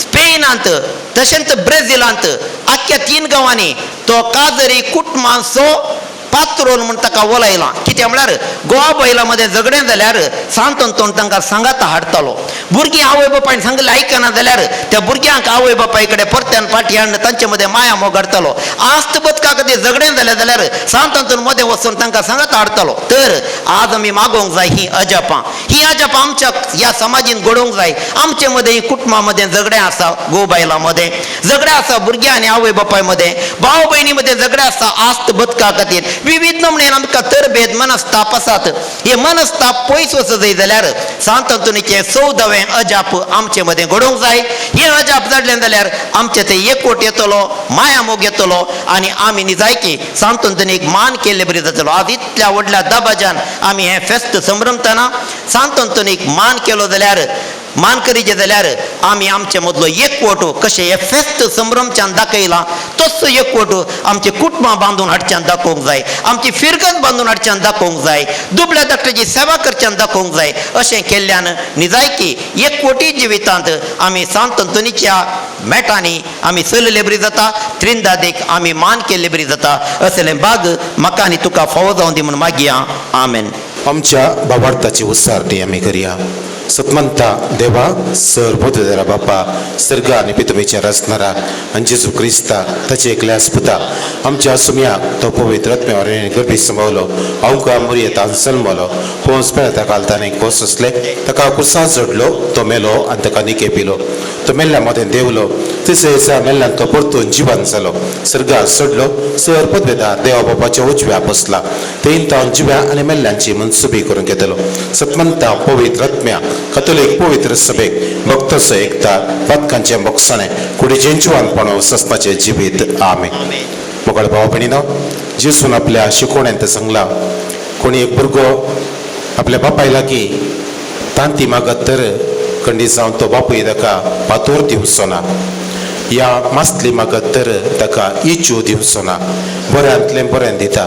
स्पेनांत, तशेंच ब्रेझिलांत आख्ख्या 3 गांवांनी तो काजरी कुटुंबांचो पात्रोन म्हूण ताका वलयलां. कितें म्हळ्यार गोवा बैला मदें झगडें जाल्यार सांत अंतोन तांकां सांगाता हाडटालो. भुरगीं आवय बापायन सांगलें आयकना जाल्यार त्या भुरग्यांक आवय बापाय कडेन परत्यान फाटी हाडून तांचे मदें माया मोग हाडटालो. आस्त बदका खातीर झगडें जालें जाल्यार सांत अंतोन मदें वचून तांकां सांगाता हाडटालो. तर आज आमी मागोवंक जाय हीं अजापां, हीं अजापां आमच्या ह्या समाजीन घडोवंक जाय. आमचे मदें कुटुंबा मदें झगडें आसा, घोव बायलां मदें झगडें आसा, भुरग्यां आनी आवय बापाय मदें, भाव भयणी मदें झगडें आसा. आस्त बदका खातीर विविध नमणेन आमकां तरभेद मनस्ताप आसात. हे मनस्ताप पयस वचत जाय जाल्यार सांत अंतोनीचें 14वें अजाप आमचे मदें घडोवंक जाय. हें अजाप जाडलें जाल्यार आमचे थंय एकवट येतलो, माया मोग येतलो आनी आमी निजाय की सांत अंतोनीक मान केल्ले बरी जातलो. आज इतल्या व्हडल्या दबाज्यान आमी हें फेस्त संभ्रमतना सांत अंतोनीक मान केलो जाल्यार, मान करीचे जाल्यार आमी आमचे मदलो एकवट कशें हे फेस्त संभ्रमच्यान दाखयलां तसो एकवट आमचे कुटुंबां बांदून हाडच्यान दाखोवंक जाय, आमची फिरगत बांदून हाडच्यान दाखोवंक जाय, दुबळ्या धाकट्याची सेवा करच्यान दाखोवंक जाय. अशें केल्ल्यान निजायकी एकवटी जिवितांत आमी सांत अंतोनीच्या मेटांनी आमी चलले बरी जाता, त्रिंदादेक आमी मान केल्ले बरी जाता. असलें बाग म्हाका आनी तुका फावो जावं दी म्हूण मागया. आमेन. आमच्या बाबार्थाची उसारणी आमी करया. सतमंता देवा सर बोधदेरा बापा सर्ग आनी पितुमेच्या रचणारा आनी जेजू क्रिस्ता ताचे एकल्या आस्पुता आमच्या सुमयाक तो पवित्र आत्म्यावर गर्भी संभवलो, अवका मुरयेतान सलमलो, पोंस पेळता काल ताणें कोस आसले, ताका कुर्सा जोडलो, तो मेलो आनी ताका निके पिलो, तो मेल्ल्या मदें देवलो, तिसऱ्या दिसा मेल्ल्यान तो परतून जिवन जालो, सर्गार सोडलो, सर पदवेदार देवा बापाच्या उजव्या बसला, तेन तावन जिव्या आनी मेल्ल्यांची मनसुबी करून घेतलो. सतमंता पवित्र आत्म्या कथोलीक पवित्र सभेक भक्तसो एकता पातकांचें मोगसाणें कुडीचें जिवानपण सस्नाचें जिवीत. आमेन. मोगाळ भाव भयणीनो, जेजून आपल्या शिकवण्यांत सांगला, कोणी एक भुरगो आपल्या बापाय लागीं तांती मागत तर कंडी जावन तो बापूय ताका फातोर दिवचो ना, या मासली मागत तर ताका इचू दिवचो ना, बऱ्यांतलें बरें दिता.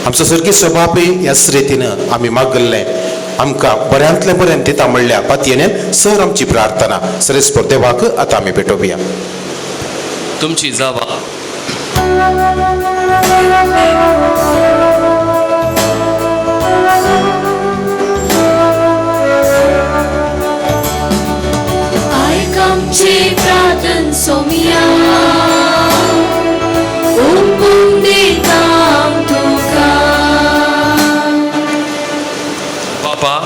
आमचो सर्गेस्त बापूय ह्याच रितीन आमी मागल्लें आमकां बऱ्यांतलें बरें दिता म्हणल्या पातयेन सर आमची प्रार्थना सरेस्पर देवाक आतां आमी भेटोवया. तुमची जावा. आयक आमची प्रार्थन सोमिया, ओंपून दिता तुका. बापा,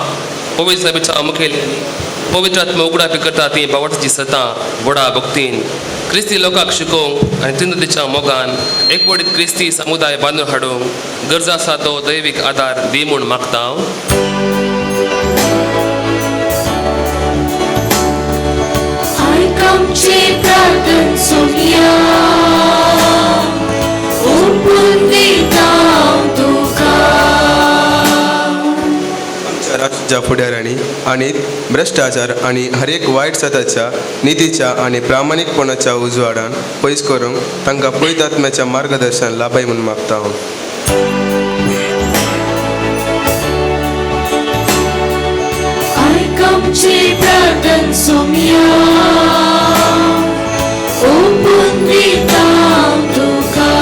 पवित्र सभेच्या मुखेल पवित्र आत्मा उगडापी करता ती बावटाची सतां व्हडा भक्तीन क्रिस्ती लोकांक शिकोवंक आनी तिंदतीच्या मोगान एकवटीत क्रिस्ती समुदाय बांदून हाडूंक गरज आसा तो दैवीक आदार दी म्हूण मागता हांव. आयक आमची प्रार्थन सोमिया, ओंपून दिता तुका. आमच्या राज्याच्या फुडाऱ्यांनी आनी भ्रश्टाचार आनी हर एक वायट सताच्या नितीच्या आनी प्रामाणीकपणाच्या उजवाडान पयस करूंक तांकां पवित्र आत्म्याच्या मार्गदर्शन लाभय म्हूण मागता हांव. आयक आमची प्रार्थन सोमिया, ओंपून दिता तुका.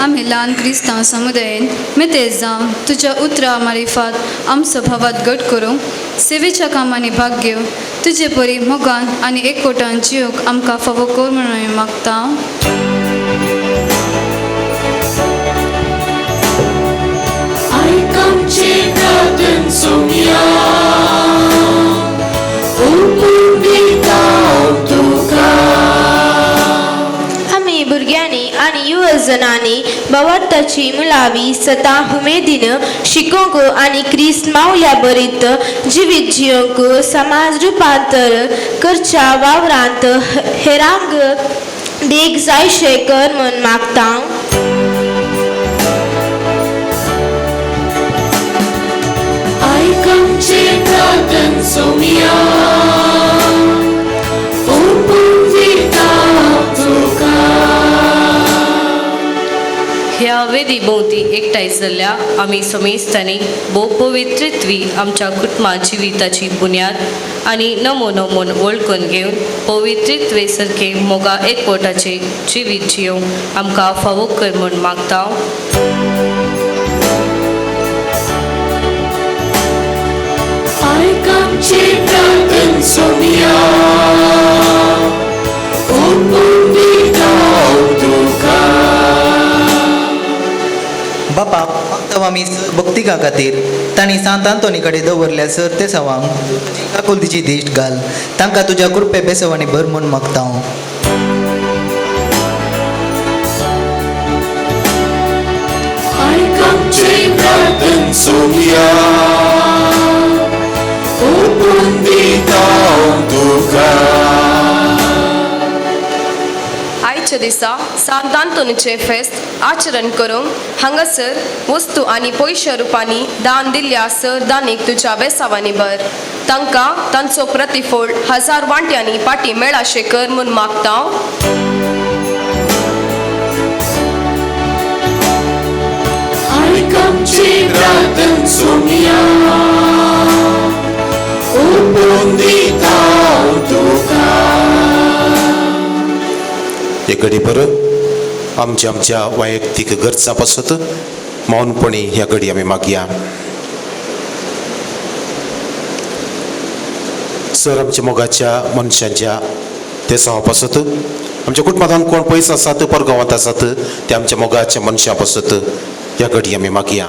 आमी ल्हान क्रिस्तांव समुदायेन मेतेज जावन तुज्या उतरां मारिफात आमचो भावात घट करूंक सेवेच्या कामांनी भाग घेवंक तुजे परी मोगान आनी एकवटान जिवंक आमकां फावो कर म्हणून आमी मागता. आमचे प्रार्थन सोम्या, ओपून दिता तुका. आमी भुरग्यांनी आनी युवजणांनी भावार्थाची मुळावी सतां उमेदीन शिकोवंक आनी क्रिस्त मावल्या बरीत जिवीत जियोंक समाज रुपांतर करच्या वावरांत हेरांक देख जायशें कर म्हूण मागता. आयक आमचे प्रार्थन सोम्या, ओपून दिता तुका. ह्या वेदी भोंवती एकठांय जाल्ल्या आमी समेस्तांनी भोव पवित्रत्वी आमच्या कुटुंबा जिविताची बुन्याद आनी नमो नमोन वळखून घेवन पवित्रत्वे सारके मोगा एकवटाचे जिवीत जियोवंक आमकां फावो कर म्हूण मागता. आयक आमचे प्रार्थन सोम्या, ओपून दिता तुका. बापा मागता आमी भक्तिका खातीर तांणी सांत आंतोनी कडेन दवरल्या सर ते सवांक तुजी काकुलतीची दिश्ट घाल, तांकां तुज्या कृपे बेसवांनी भर म्हूण मागता हांव. आयक आमचे प्रार्थन सोम्या, ओपून दिता तुका. आयच्या दिसा सांत आंतोनीचें फेस्त आचरण करूंक हांगासर वस्तू आनी पयशा रुपांनी दान दिल्ल्या सर दानीक तुज्या बेसावांनी भर, तांकां तांचो प्रतिफळ हजार वांट्यांनी पाटी मेळाशें कर म्हूण मागता. आयक आमचे प्रार्थन सोम्या, ओपून दिता तुका. एक घडी बरं आमच्या आमच्या वैयक्तीक गरजां पासत मौनपणी ह्या घडी आमी मागया. सर आमच्या मोगाच्या मनशांच्या ते सवा पासत, आमच्या कुटुंबांत कोण पयस आसात परगांवांत आसात ते आमच्या मोगाच्या मनशां पासत ह्या घडी आमी मागया.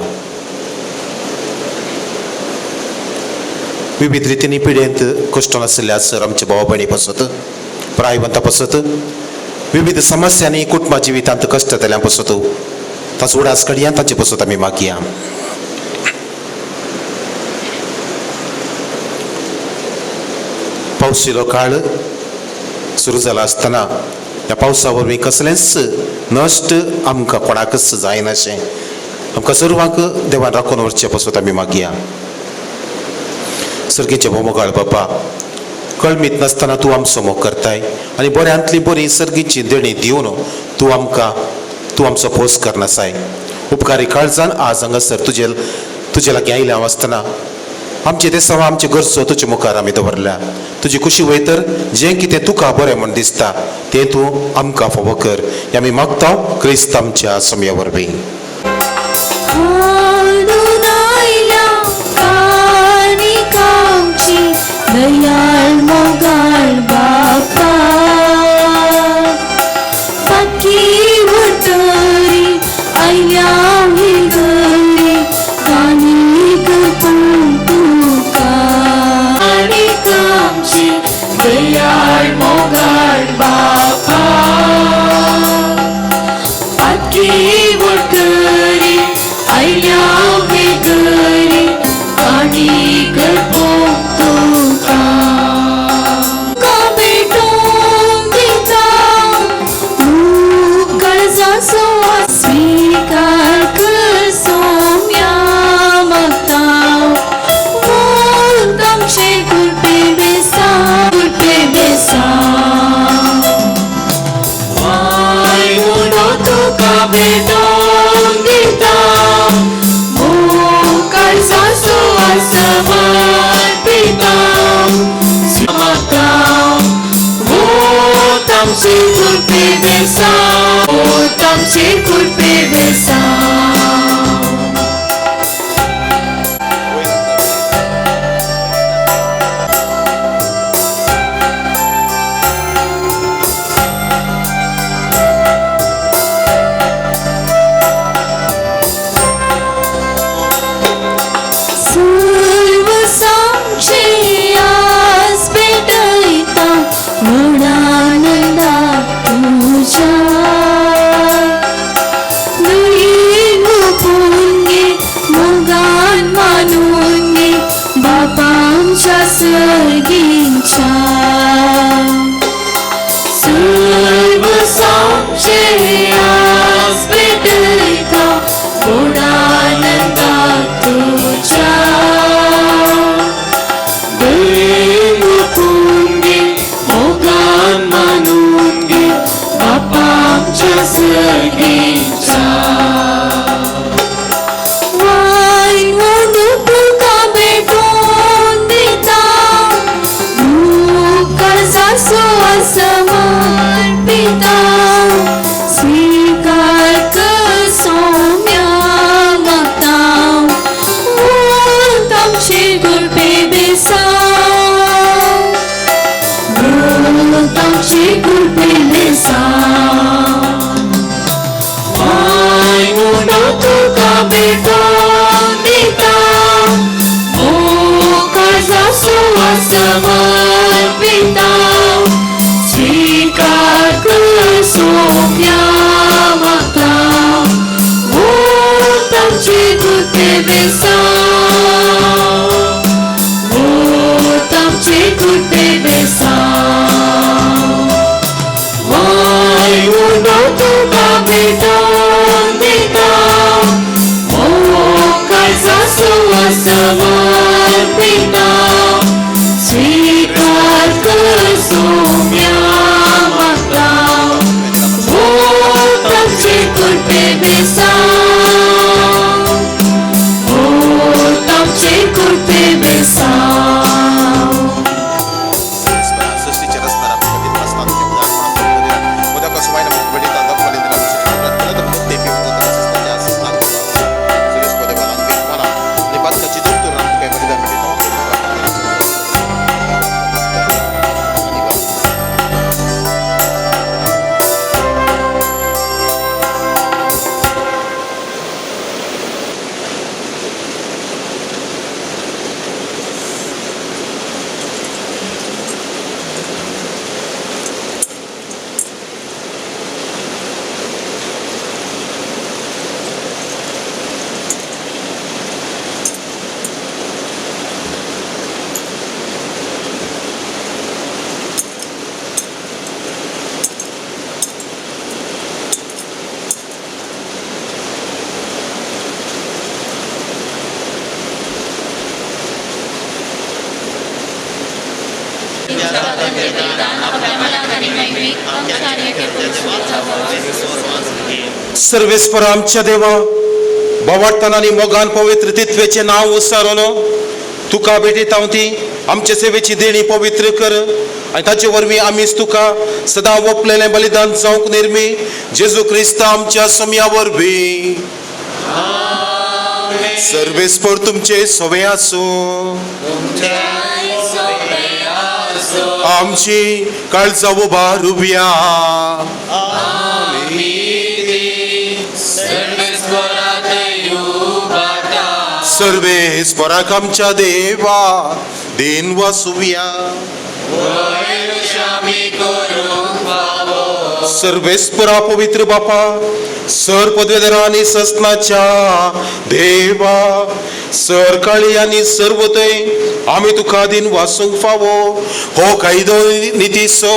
विविध रितींनी पिडेंत कश्ट आशिल्ल्या सर आमच्या भाव भयणी पासत, प्रायवंता पासत, विविध समस्यांनी कुटुंबा जिवितांत कश्ट जाल्ल्या पासत ताचो उडास कडया ताचे पासत आमी मागया. पावसिलो काळ सुरू जाला आसतना ह्या पावसा वरवीं कसलेंच नश्ट आमकां कोणाकच जायनाशें आमकां सर्वांक देवान राखून व्हरचे पासत आमी मागया. सर्गेचे भोमोगाळ बापा, कळमीत नासतना तूं आमचो मोग करताय आनी बऱ्यांतली बरी सर्गीची देणी दिवन तूं आमकां तूं आमचो पोस करनासाय. उपकारी काळजान आज हांगासर तुजे लागीं आयिल्लें हांव आसतना आमचे ते सवा आमचे गरजो तुजे मुखार आमी दवरल्या. तुजी खुशी वयतर जें कितें तुका बरें म्हूण दिसता तें तूं आमकां फावो कर हें आमी मागता क्रिस्त आमच्या समया वरवीं. दयाळ मोगाळ बापा, पाकी वटरी आयल्या ही घरी कानीक तुका. कानीक आमची दयाळ मोगाळ बापा, पाकी वटरी आयल्या ही घरी कानीक तुका. स्वीकार कर सोम्या मागता, मोग आमचे कृपे बेसा, कृपे बेसा. वाय म्हणो तुका भेटोवन दिता, मोग काळजाचो समर्पिता मागता, मोग आमचे कृपे बेसा, आमचे कृपे बेसा. समर्पिता स्वीकार कर सोम्या मागता वोत आमचे कृपे बेसांव वोत आमचे कृपे बेसांव वाय उनो तुका भेटोवन दिता मोग काळजा समर्पिता स्वीकार कर सोम्या मागता वोत आमचे कृपे बेसांव वोत आमचे कृपे बेसांव. सृष्टीचे रचणार आमच्या खातीर आसता तुज्या उदारपणान उदक सुवायन भेटयता दखल सर्वेस्पर आमच्या देवा बोवाडटाना आनी मोगान पवित्र तित्वेचें नांव उसारोन तुका भेटयता ती आमचे सेवेची देणी पवित्र कर आनी ताचे वरवीं आमीच तुका सदां ओपलेलें बलिदान जावंक निर्मी जेजू क्रिस्त आमच्या सम्या वरवीं. सर्वेस्पर तुमचे सवे आसूं. आमची काळजा उबारुया. सर्वेस्पराक आमच्या देवा then वासुया. सर्वेस्परा पवित्र बापा सर पदवेधरा आनी ससनाच्या देवा सर काळी आनी सर्वतय आमी तुका दिन वासूंक फावो हो कायदो नितीचो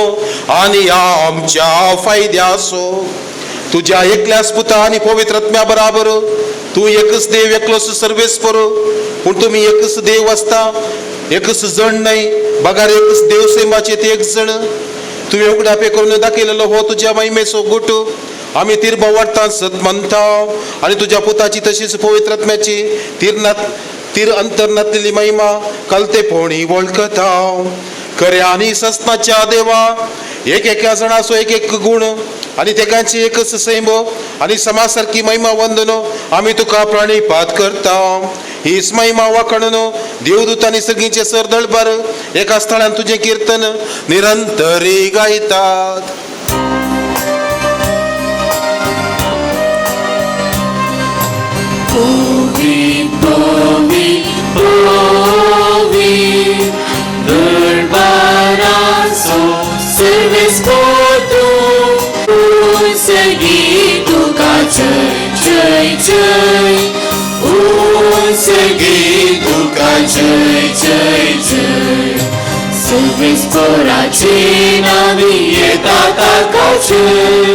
आनी आमच्या फायद्याचो. तुज्या एकल्याच पुता आनी पवित्र आत्म्या बराबर तूं एकच देव एकलोच सर्वेस्पर पूण तुमी एकच देव आसता एकच जण न्हय बगार एकच देव सैमाचे ते एक जण. तुवें उगडापे करून दाखयलेलो हो तुज्या महिमेचो गुट आमी तीर वाडटा सत मानता आनी तुज्या पुताची तशीच पवित्र आत्म्याची तीर अंतर नातलेली महिमा कलतेपणी वळखता. खऱ्या आनी ससनाच्या देवा एक एका जणाचो एक एक गुण आनी तेगांची एकच सैम आनी समा सारकी महिमा वंदन आमी तुका प्रणिपात करता. हीच महिमा वाखणून देवदूत आनी सगळींचे सरदळबार एका स्थळान तुजें किर्तन निरंतरी गायतात. जय जय जय उंसगी तुका जय जय जय सर्वेस्पराचे नावी येता ताका जय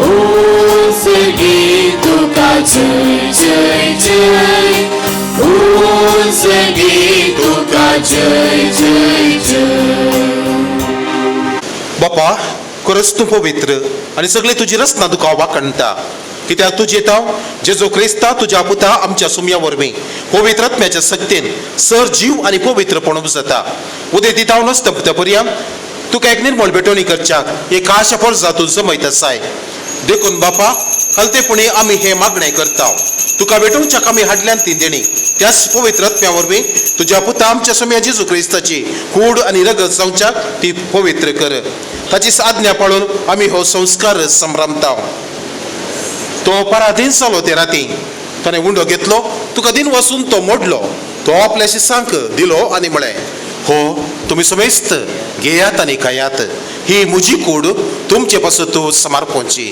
उंसगी तुका जय जय जय उंसगी तुका जय जय जय. बापा खरंच तूं पवित्र आनी सगळी तुजी रचना तुका वाखणटा कित्याक तुजें तांव जेजू क्रिस्ता तुज्या पुता आमच्या सुमया वरवीं पवित्र आत्म्याच्या सक्तेन सर जीव आनी पवित्रपण जाता. उदय दिताव नसता पर्यंत तुका एक निर्मळ भेटवणी करच्याक एक आशा पर्जा तूं जमयत आसाय. देखून बापा खालतेपणी आमी हें मागणें करता तुका भेटोवच्याक आमी हाडल्यान ती देणी त्याच पवित्र आत्म्या वरवीं तुज्या पुता आमच्या सुमया जेजू क्रिस्ताची कूड आनी रगत जावच्याक ती पवित्र कर. ताची आज्ञा पाळून आमी हो संस्कार संभ्रमता. तो पराधीन जालो ते राती ताणें उंडो घेतलो तुका दिन वसून तो मोडलो तो आपल्याशी सांक दिलो आनी म्हळें हो तुमी समेस्त घेयात आनी खायात, ही म्हजी कूड तुमचे पासत समर्पणची.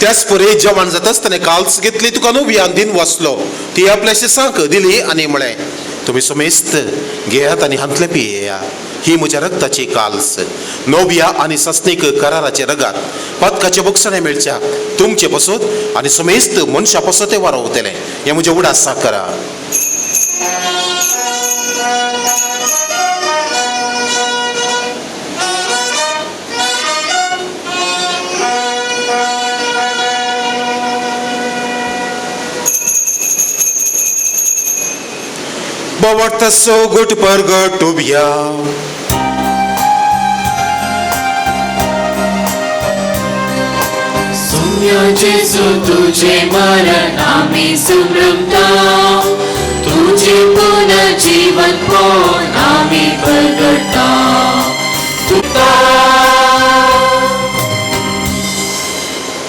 त्याच परी जेवण जाताच ताणें काल्स घेतली, तुका नव्यान दिन वाचलो, ती आपल्या शिसांक दिली आनी म्हळें, तुमी समेस्त घेयात आनी हांतले पियेया, ही म्हज्या रक्ताची काल्स, नव्या आनी सस्नीक कराराचे रगात, पदकाचे बक्षणे मेळच्या तुमचे पसत आनी समेस्त मनशा पसत ते वारोवतले, हें म्हजें उडास करा. बावडता गोट परगट उब्या सुम्या जेजू तुझे मरण आम्ही सुमरता, तुझे पुनर्जीवन पण आम्ही परगटता.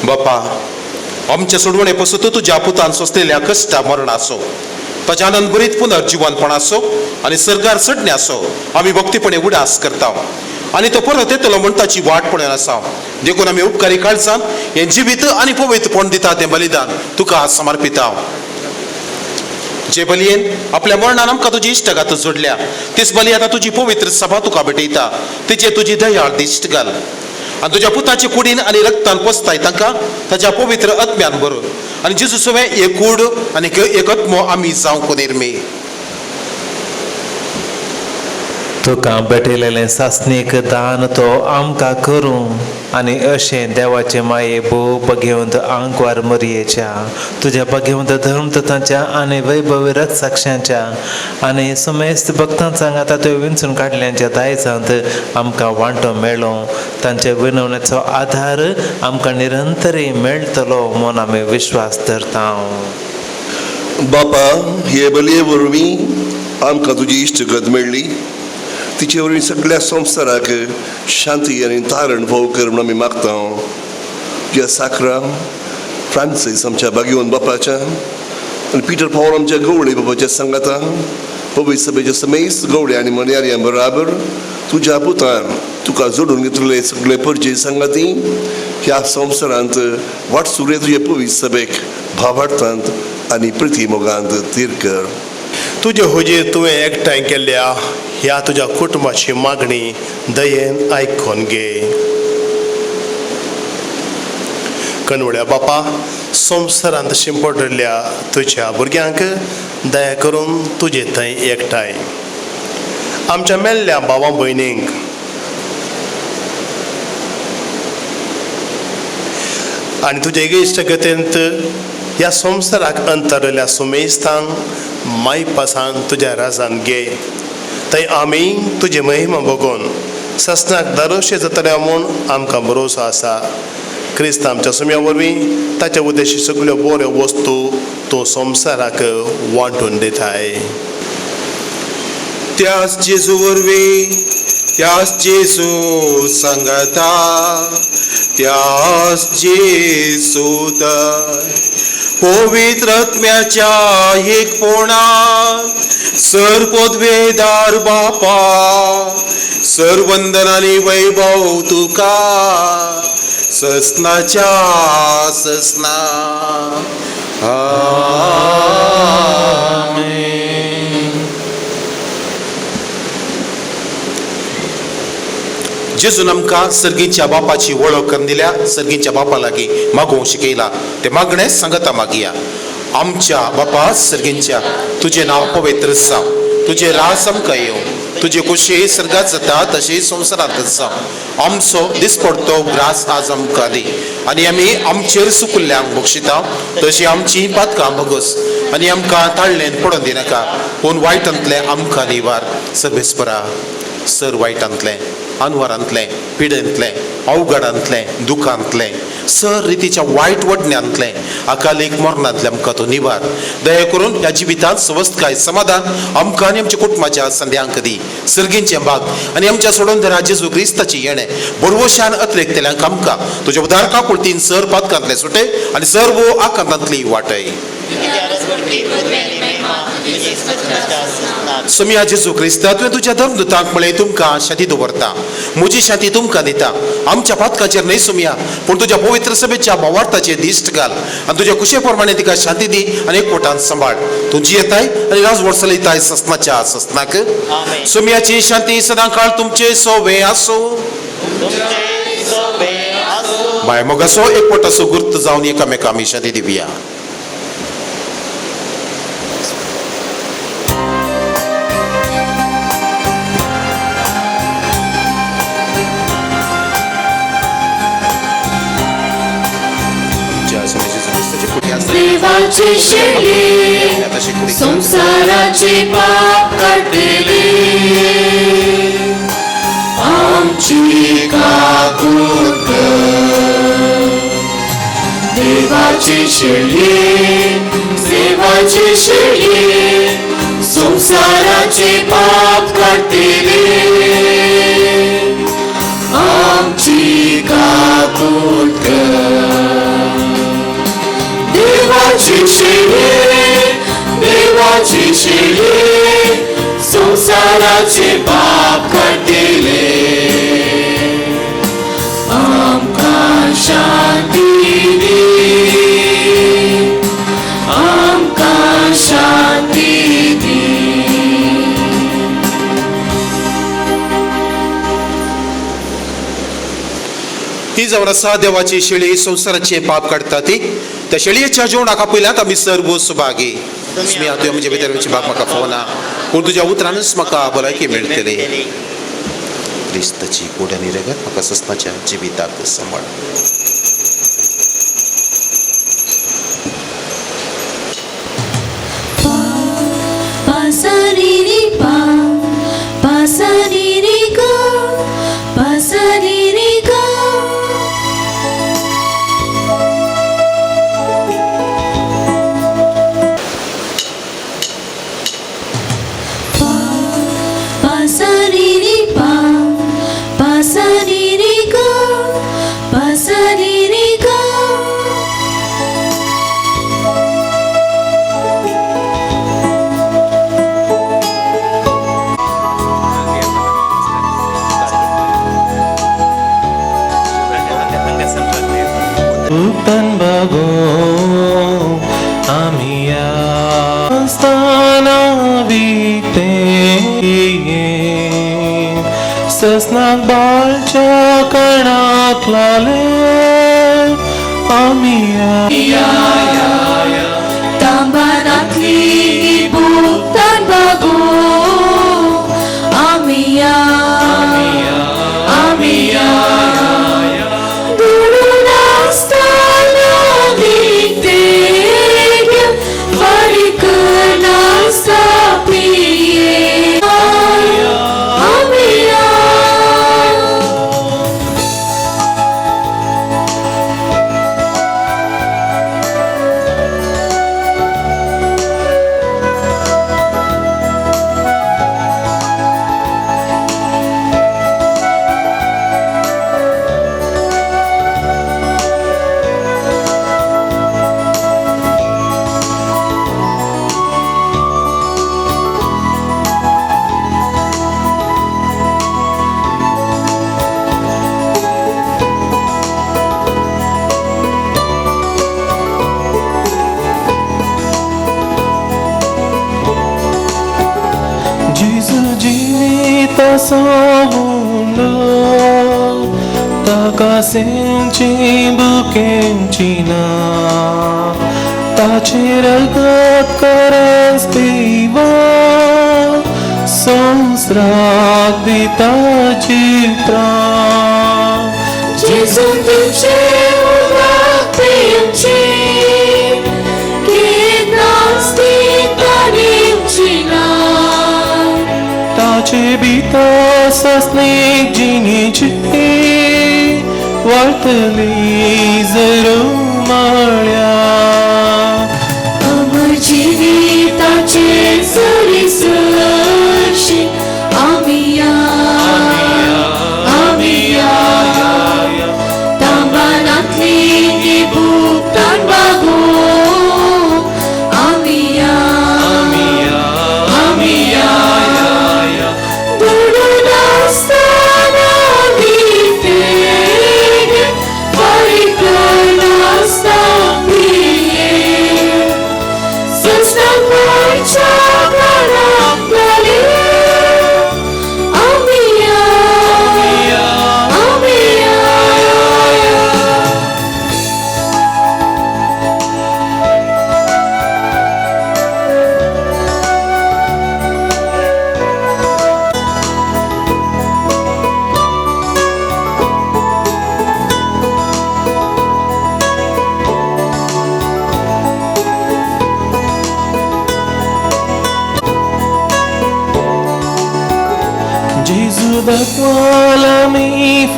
बापा, आमच्या सोडवणे पसून तुझ्या पुतान सोंसलेल्या कश्टा मरणाचो, ताच्या आनंद भरीत पुनर्जिवनपणाचो आनी सरकार चडण्याचो आमी भक्तीपणे उडास करता आनी तो परत येतलो म्हण ताची वाट पळयन आसा. देखून आमी उपकारी काळजान हें जिवीत आनी पवित्रपण दिता तें बलिदान तुका समर्पिता. जे बलयेन आपल्या मरणान आमकां तुजी इश्टगात जोडल्या, तीच बली आतां तुजी पवित्र सभा तुका भेटयता, तिचे तुजी दयाळ दिश्ट घाल आनी तुज्या पुताचे कुडीन आनी रक्तान पोसताय तांकां ताच्या पवित्र आत्म्यान भरून आनी जेजू सवें एक कूड आनी एक आत्मो आमी जावंक निर्मी. तुका भेटयलेलें सासणीक दान तो आमकां करूं आनी अशें देवाचे माये भोव बघेवंत आंकवार मरयेच्या तुज्या बघेवंत धर्मदूतांच्या आनी वैभवी रथसाक्षांच्या आनी समेस्त भक्तांच्या आतां त्यो विंचून काडल्यांच्या दायजांत आमकां वांटो मेळो, तांच्या विनवणेचो आधार आमकां निरंतरी मेळटलो म्हूण आमी विश्वास धरता. बापा, हे बलये वरवीं आमकां तुजी इश्टगत मेळ्ळी, तिचे वरवीं सगळ्या संवसाराक शांती आनी तारण भोव कर म्हूण आमी मागता. तुज्या साकरा फ्रांसीस आमच्या बागेवन बापाच्या आनी पिटर पावल आमच्या गवळे बापाच्या सांगाता पवित्र सभेच्या समेस्त गवळे आनी मन्यार्यां बराबर तुज्या पुतान तुका जोडून घेतलेले सगळे परजे सांगाती ह्या संवसारांत वाटसुरे तुजे पवित्र सभेक भावार्थांत आनी प्रिती मोगांत तीर कर. तुजे हुजीर तुवें एकठांय केल्ल्या ह्या तुज्या कुटुंबाची मागणी दयेन आयकून घे. कनवळ्या बापा, संवसारांत शिंपडिल्ल्या तुज्या भुरग्यांक दया करून तुजे थंय एकठांय आमच्या मेल्ल्या भावा भयणींक आनी तुजे इश्टगतेंत ह्या संवसाराक अंतरलेल्या सुमेस्तांक मायपासान तुज्या राजान घे. थंय आमी तुजी महिमा बगोवन ससनाक दारोशे जातले म्हूण आमकां भरोसो आसा. क्रिस्त आमच्या सुम्या वरवीं ताच्या उद्देशी सगळ्यो बऱ्यो वस्तू तो संवसाराक वांटून दिताय. त्याच जेजू वरवीं, त्याच जेजू सांगता, त्याच जेजू पवित्र आत्म्याच्या एकपणान सर पदवेदार बापा, सर वंदन आनी वैभव तुका ससनाच्या ससना. आमेन. जेजून आमकां सर्गीच्या बापाची वळख करून दिल्या, सर्गीच्या बापा लागीं मागोवंक शिकयला, ते मागणें सांगता मागया. आमच्या बापा सर्गींच्या, तुजें नांव पवित्र जावं, तुजें राज आमकां येवं, तुजे कुशी सर्गात जाता तशी संवसारांत जावं. आमचो दिसपडतो ग्रास आज आमकां दी आनी आमी आमचेर सुकुल्ल्यांक बक्षिता तशी आमची पातकां भोगस आनी आमकां ताळ्ळेन पडोवन दिनाका, पूण वायटांतलें आमकां निवार. सर्वेस्परा, सर वायटांतलें, अनवरांतलें, पिडेंतलें, अवघडांतलें, दुखांतलें, सर रितीच्या वायट वडण्यांतलें अकालीक मरणांतलें आमकां तूं निवार. दया करून ह्या जिवितांत सवस्तकाय समाधान आमकां आनी आमच्या कुटुंबाच्या संद्यांक दी. सर्गींचें भाग आनी आमच्या सोडून दरा जेजू क्रिस्ताची येणें बरवशान अत्रेकतल्यांक आमकां तुज्या उदार काकुळतीन सर पातकांतले सुटे आनी सर्व आकांतांतली वाटय. सोमिया जेजू क्रिस्ता, तुवें तुज्या धर्मदूतांक म्हळें तुमकां शांती दवरता, म्हजी शांती तुमकां दिता. आमच्या पातकाचेर न्हय सोमिया, पूण तुज्या पवित्र सभेच्या भावार्थाचेर दिश्ट घाल आनी तुज्या कुशे प्रमाणे तिका शांती दी आनी एकवटान सांबाळ. तूं जियेताय आनी राजवट चलयताय ससनाच्या ससनाक. सोमियाची शांती सदां काळ तुमचे सोवे आसूं. बाय मोगासो एकवटाचो गुर्त जावन एकामेका आमी शांती दिवया. देवाची शेळी संसाराचे पाप काडटली, आमची काकूट कर. देवाची शेळी, देवाची शेळी संसाराचे पाप काडटली, आमची काकूट कर. देवाची शेळी, देवाची शेळी संसाराचे पाप काडटले, आमकां शांती दी, आमकां शांती दी. ही जावन आसा देवाची शेळी संवसाराचे पाप काडटा ती. त्या शेळयेच्या जेवणाक आपयल्यात आमी सर्व सुभागी. स्मिया तुवें म्हजे भितर वचची भाग म्हाका फावना, पूण तुज्या उतरानूच म्हाका भलायकी मेळटली. क्रिस्ताची कूड आनी रगत म्हाका ससनाच्या जिविताक सांबाळ. पासारी रे पा, पासारी रे ग, पासारी रे ग. पासारी रे पा, पासारी रे ग, पासारी रे ग. Tan bago amia stana vite sasnak balcha kanaklale amia Tambanatli buktan bago amia amia. Sovundo takasenchi bukenchina tachiragat karas piva sonsrag dita chitra Jesu tuche udak piyamchi kitnasti tarimchina ताचे भितर सस्नीक जिणेची वाडटली जरूमाळ्या अमर जिविताचे सरी सरशी आमी या आमी या तांबानांतली ती भूक ताण बागो आमी या आमी या दुडू नासतना वितेग फारीक नासता पिये सस्नाच्या काळांतले आमी या आमी या. जेजू दाखवाला mi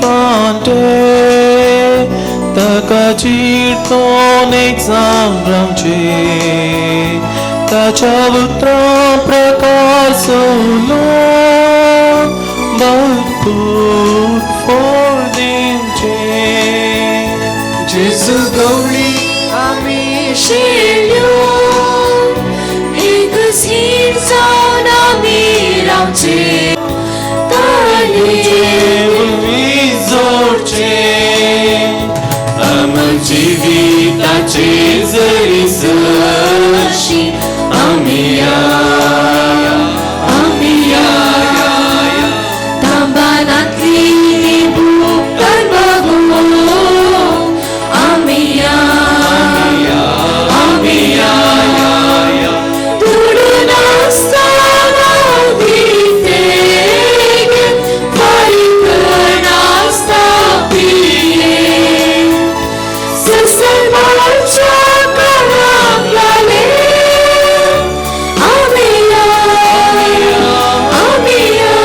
फांटे ताका चिरतोन एक जावन ताच्या उतरां प्रकार सोलो भरपूर फोर दिवचे. जेजू गवळी आमी शेल्यो एकच हीण जावन आमी रावचे जोडचे अमर जिविताचे जरी सरशी आमी या आमी या तांबानांतली ती भूक ताण बागो आमी या आमी या दुडू नासतना वितेग फारीक नासता पिये ससरमाच्या काळांतले आमी या आमी या.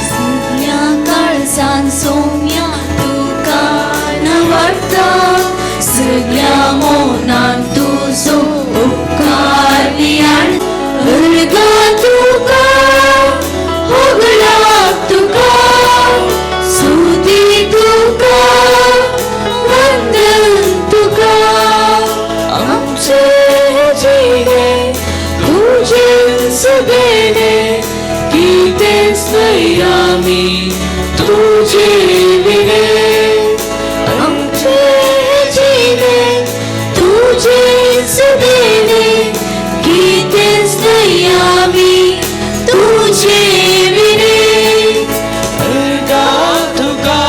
सगळ्या काळजान सोम्या तुका नवडता सगळ्या मनान तुजो उपकार नियाळ अर्गा तुका होगळाक तुका सुती तुका वंदन तुका आमचे जिणे तुजेच देणे कितेंच न्हय आमी तुजे विणे आमचे जिणे तुजेच देणे कितेंच न्हय आमी तुजे विणे. अर्गा तुका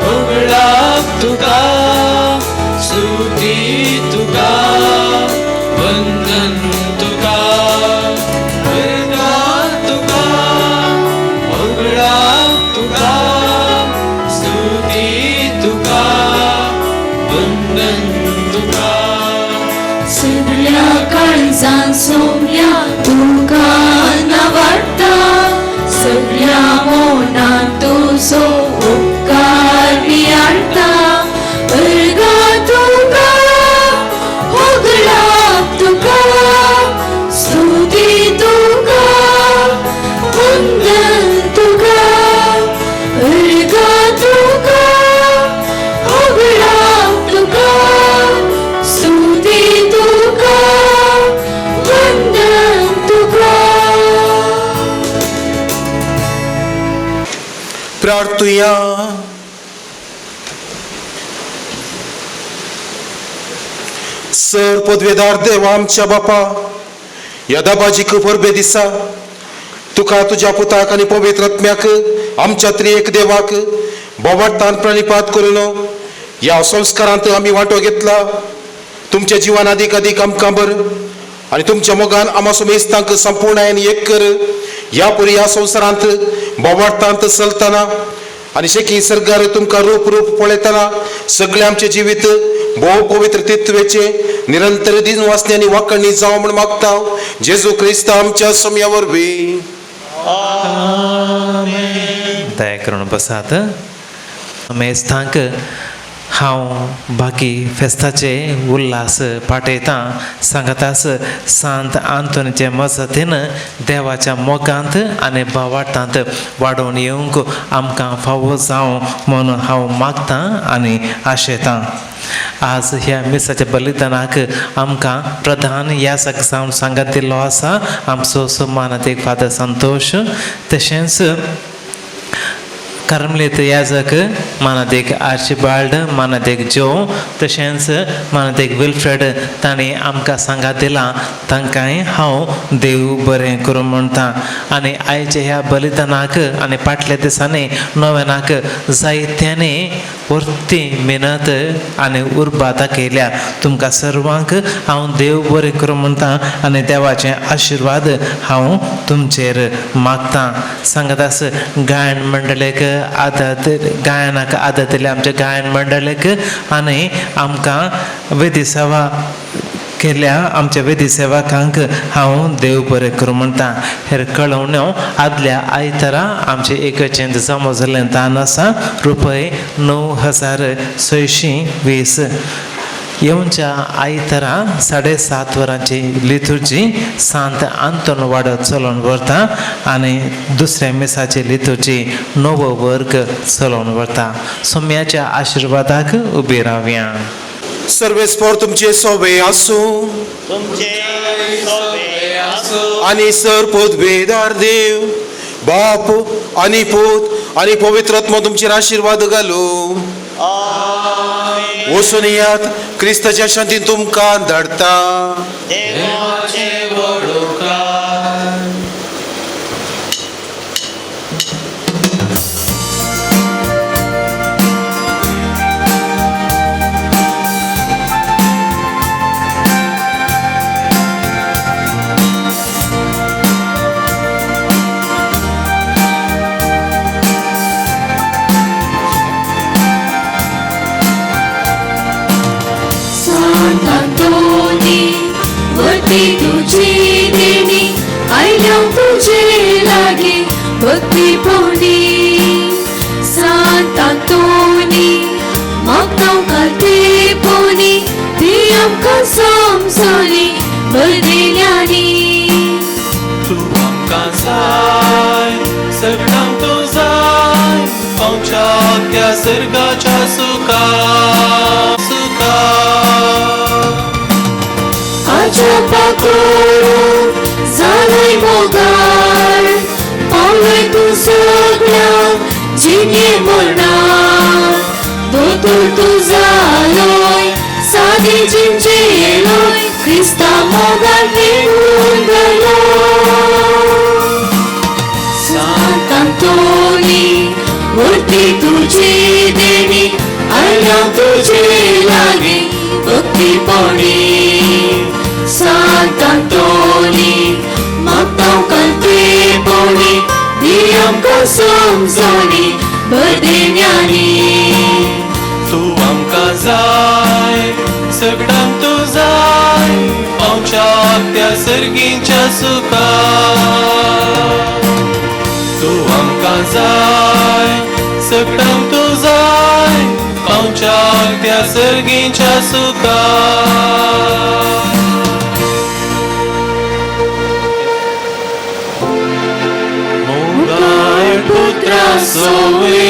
होगळाक तुका स्तुती तुका वंदन तुका अर्गा तुका होगळाक तुका स्तुती तुका वंदन तुका. सगळ्या काळजान सोम्या तुका नवडता सगळ्या मनान तुजो उपकार नियाळता अर्गा तुका होगळाक तुका स्तुती तुका वंदन तुका अर्गा तुका होगळाक तुका स्तुती तुका वंदन तुका. प्रार्थुया. सर पदवेदार देव आमच्या बापा ह्या दबाजीक परबे दिसा तुका तुज्या पुताक आनी पवित्र आत्म्याक आमच्या त्रिएक देवाक बोवाट्टान प्रणिपात करून ह्या संस्कारांत आमी वांटो घेतला. तुमच्या जिवान अदीक अदीक आमकां बर आनी तुमच्या मोगान आमा समेस्तांक संपूर्णायन एक कर. ह्या पुरी ह्या संवसारांत बोवाळटांत चलतना आनी शेकी सरकार तुमकां रूप रूप पळयतना सगळें आमचें जिवीत भोव पवित्र तित्वेचे निरंतर दिन वासने आनी वाकणी जावं म्हूण मागता जेजू क्रिस्त आमच्या समया वरवीं. दया करून बसात. मेस्तांक हांव बाकी फेस्ताचे उल्हास पाठयतां. सांगतास सांत आंतोनीचे मजतीन देवाच्या मोगांत आनी भावार्थांत वाडोवन येवंक आमकां फावो जावं म्हणून हांव मागतां आनी आशेतां. आज ह्या मिसाच्या बलिदानाक आमकां प्रधान याजक जावन सांगात दिल्लो आसा आमचो सन्मानातीक फादर संतोश, तशेंच कर्मलेत याजक मानादेक आर्चिबाल्ड, मानादेक जो, तशेंच मानादेक विल्फ्रेड तांणी आमकां सांगात दिला. तांकांय हांव देव बरें करूं म्हणटा. आनी आयच्या ह्या बलिदानाक आनी फाटल्या दिसांनी नव्यानाक जायत्यांनी परती मेहनत आनी उर्बा दाखयल्या. तुमकां सर्वांक हांव देव बरें करूं म्हणटा आनी देवाचे आशिर्वाद हांव तुमचेर मागता. सांगतास गायन मंडळेक आदत गायनाक आदत दिल्या आमच्या गायन मंडळेक आनी आमकां वेदी सेवा केल्या आमच्या वेदी सेवकांक हांव देव बरें करूं म्हणटा. हेर कळोवण्यो आदल्या आयतारा आमचे एकचेंत जमो जाल्लें दान आसा रुपये 9620. येवच्या आयतारा 7:30 वरांची लिथुर्जी सांत आंतोन वाडो चलोवन व्हरता आनी दुसऱ्या मिसाची लिथुर्जी नवो वर्ग चलोवन व्हरता. सोम्याच्या आशिर्वादाक उबी रावया. सर्वेस्पोर तुमचे सोबे आसूं आनी सर पदवेदार देव बाप आनी पूत आनी पवित्र आत्मो तुमचेर आशिर्वाद घालूं. वचून येयात, क्रिस्ताच्या शांतीन तुमकां धाडटा. तुझी देणी आयल्या तुझे लागी भक्ती पोणी सांत आंतोनी मागता कालते पोणी ती आमकां समजणी बरदिल्यांनी. तूं आमकां जाय सगळ्यांक तूं जाय पावच्या त्या सर्गाच्या सुखा सुखा. आजपा करून जालोय मोगाळ पावलोय तूं सगळ्यांक जिणे मरणाक दोतोर तूं जालोय सादी जिंचेलोय क्रिस्ता मोगान निगून गेलो. सांत आंतोनी व्हरती तुजी देणी आयल्या तुजे लागीं भक्ती पोणी सांत आंतोनी मागता कालते पोणी दी आमकां समजणी बरदिण्यांनी. तूं आमकां जाय सगळ्यांक तूं जाय पावच्या त्या सर्गींच्या सुखा. तूं आमकां जाय सगळ्यांक तूं जाय पावच्या त्या सर्गींच्या सुखा. पुत्रा सोवे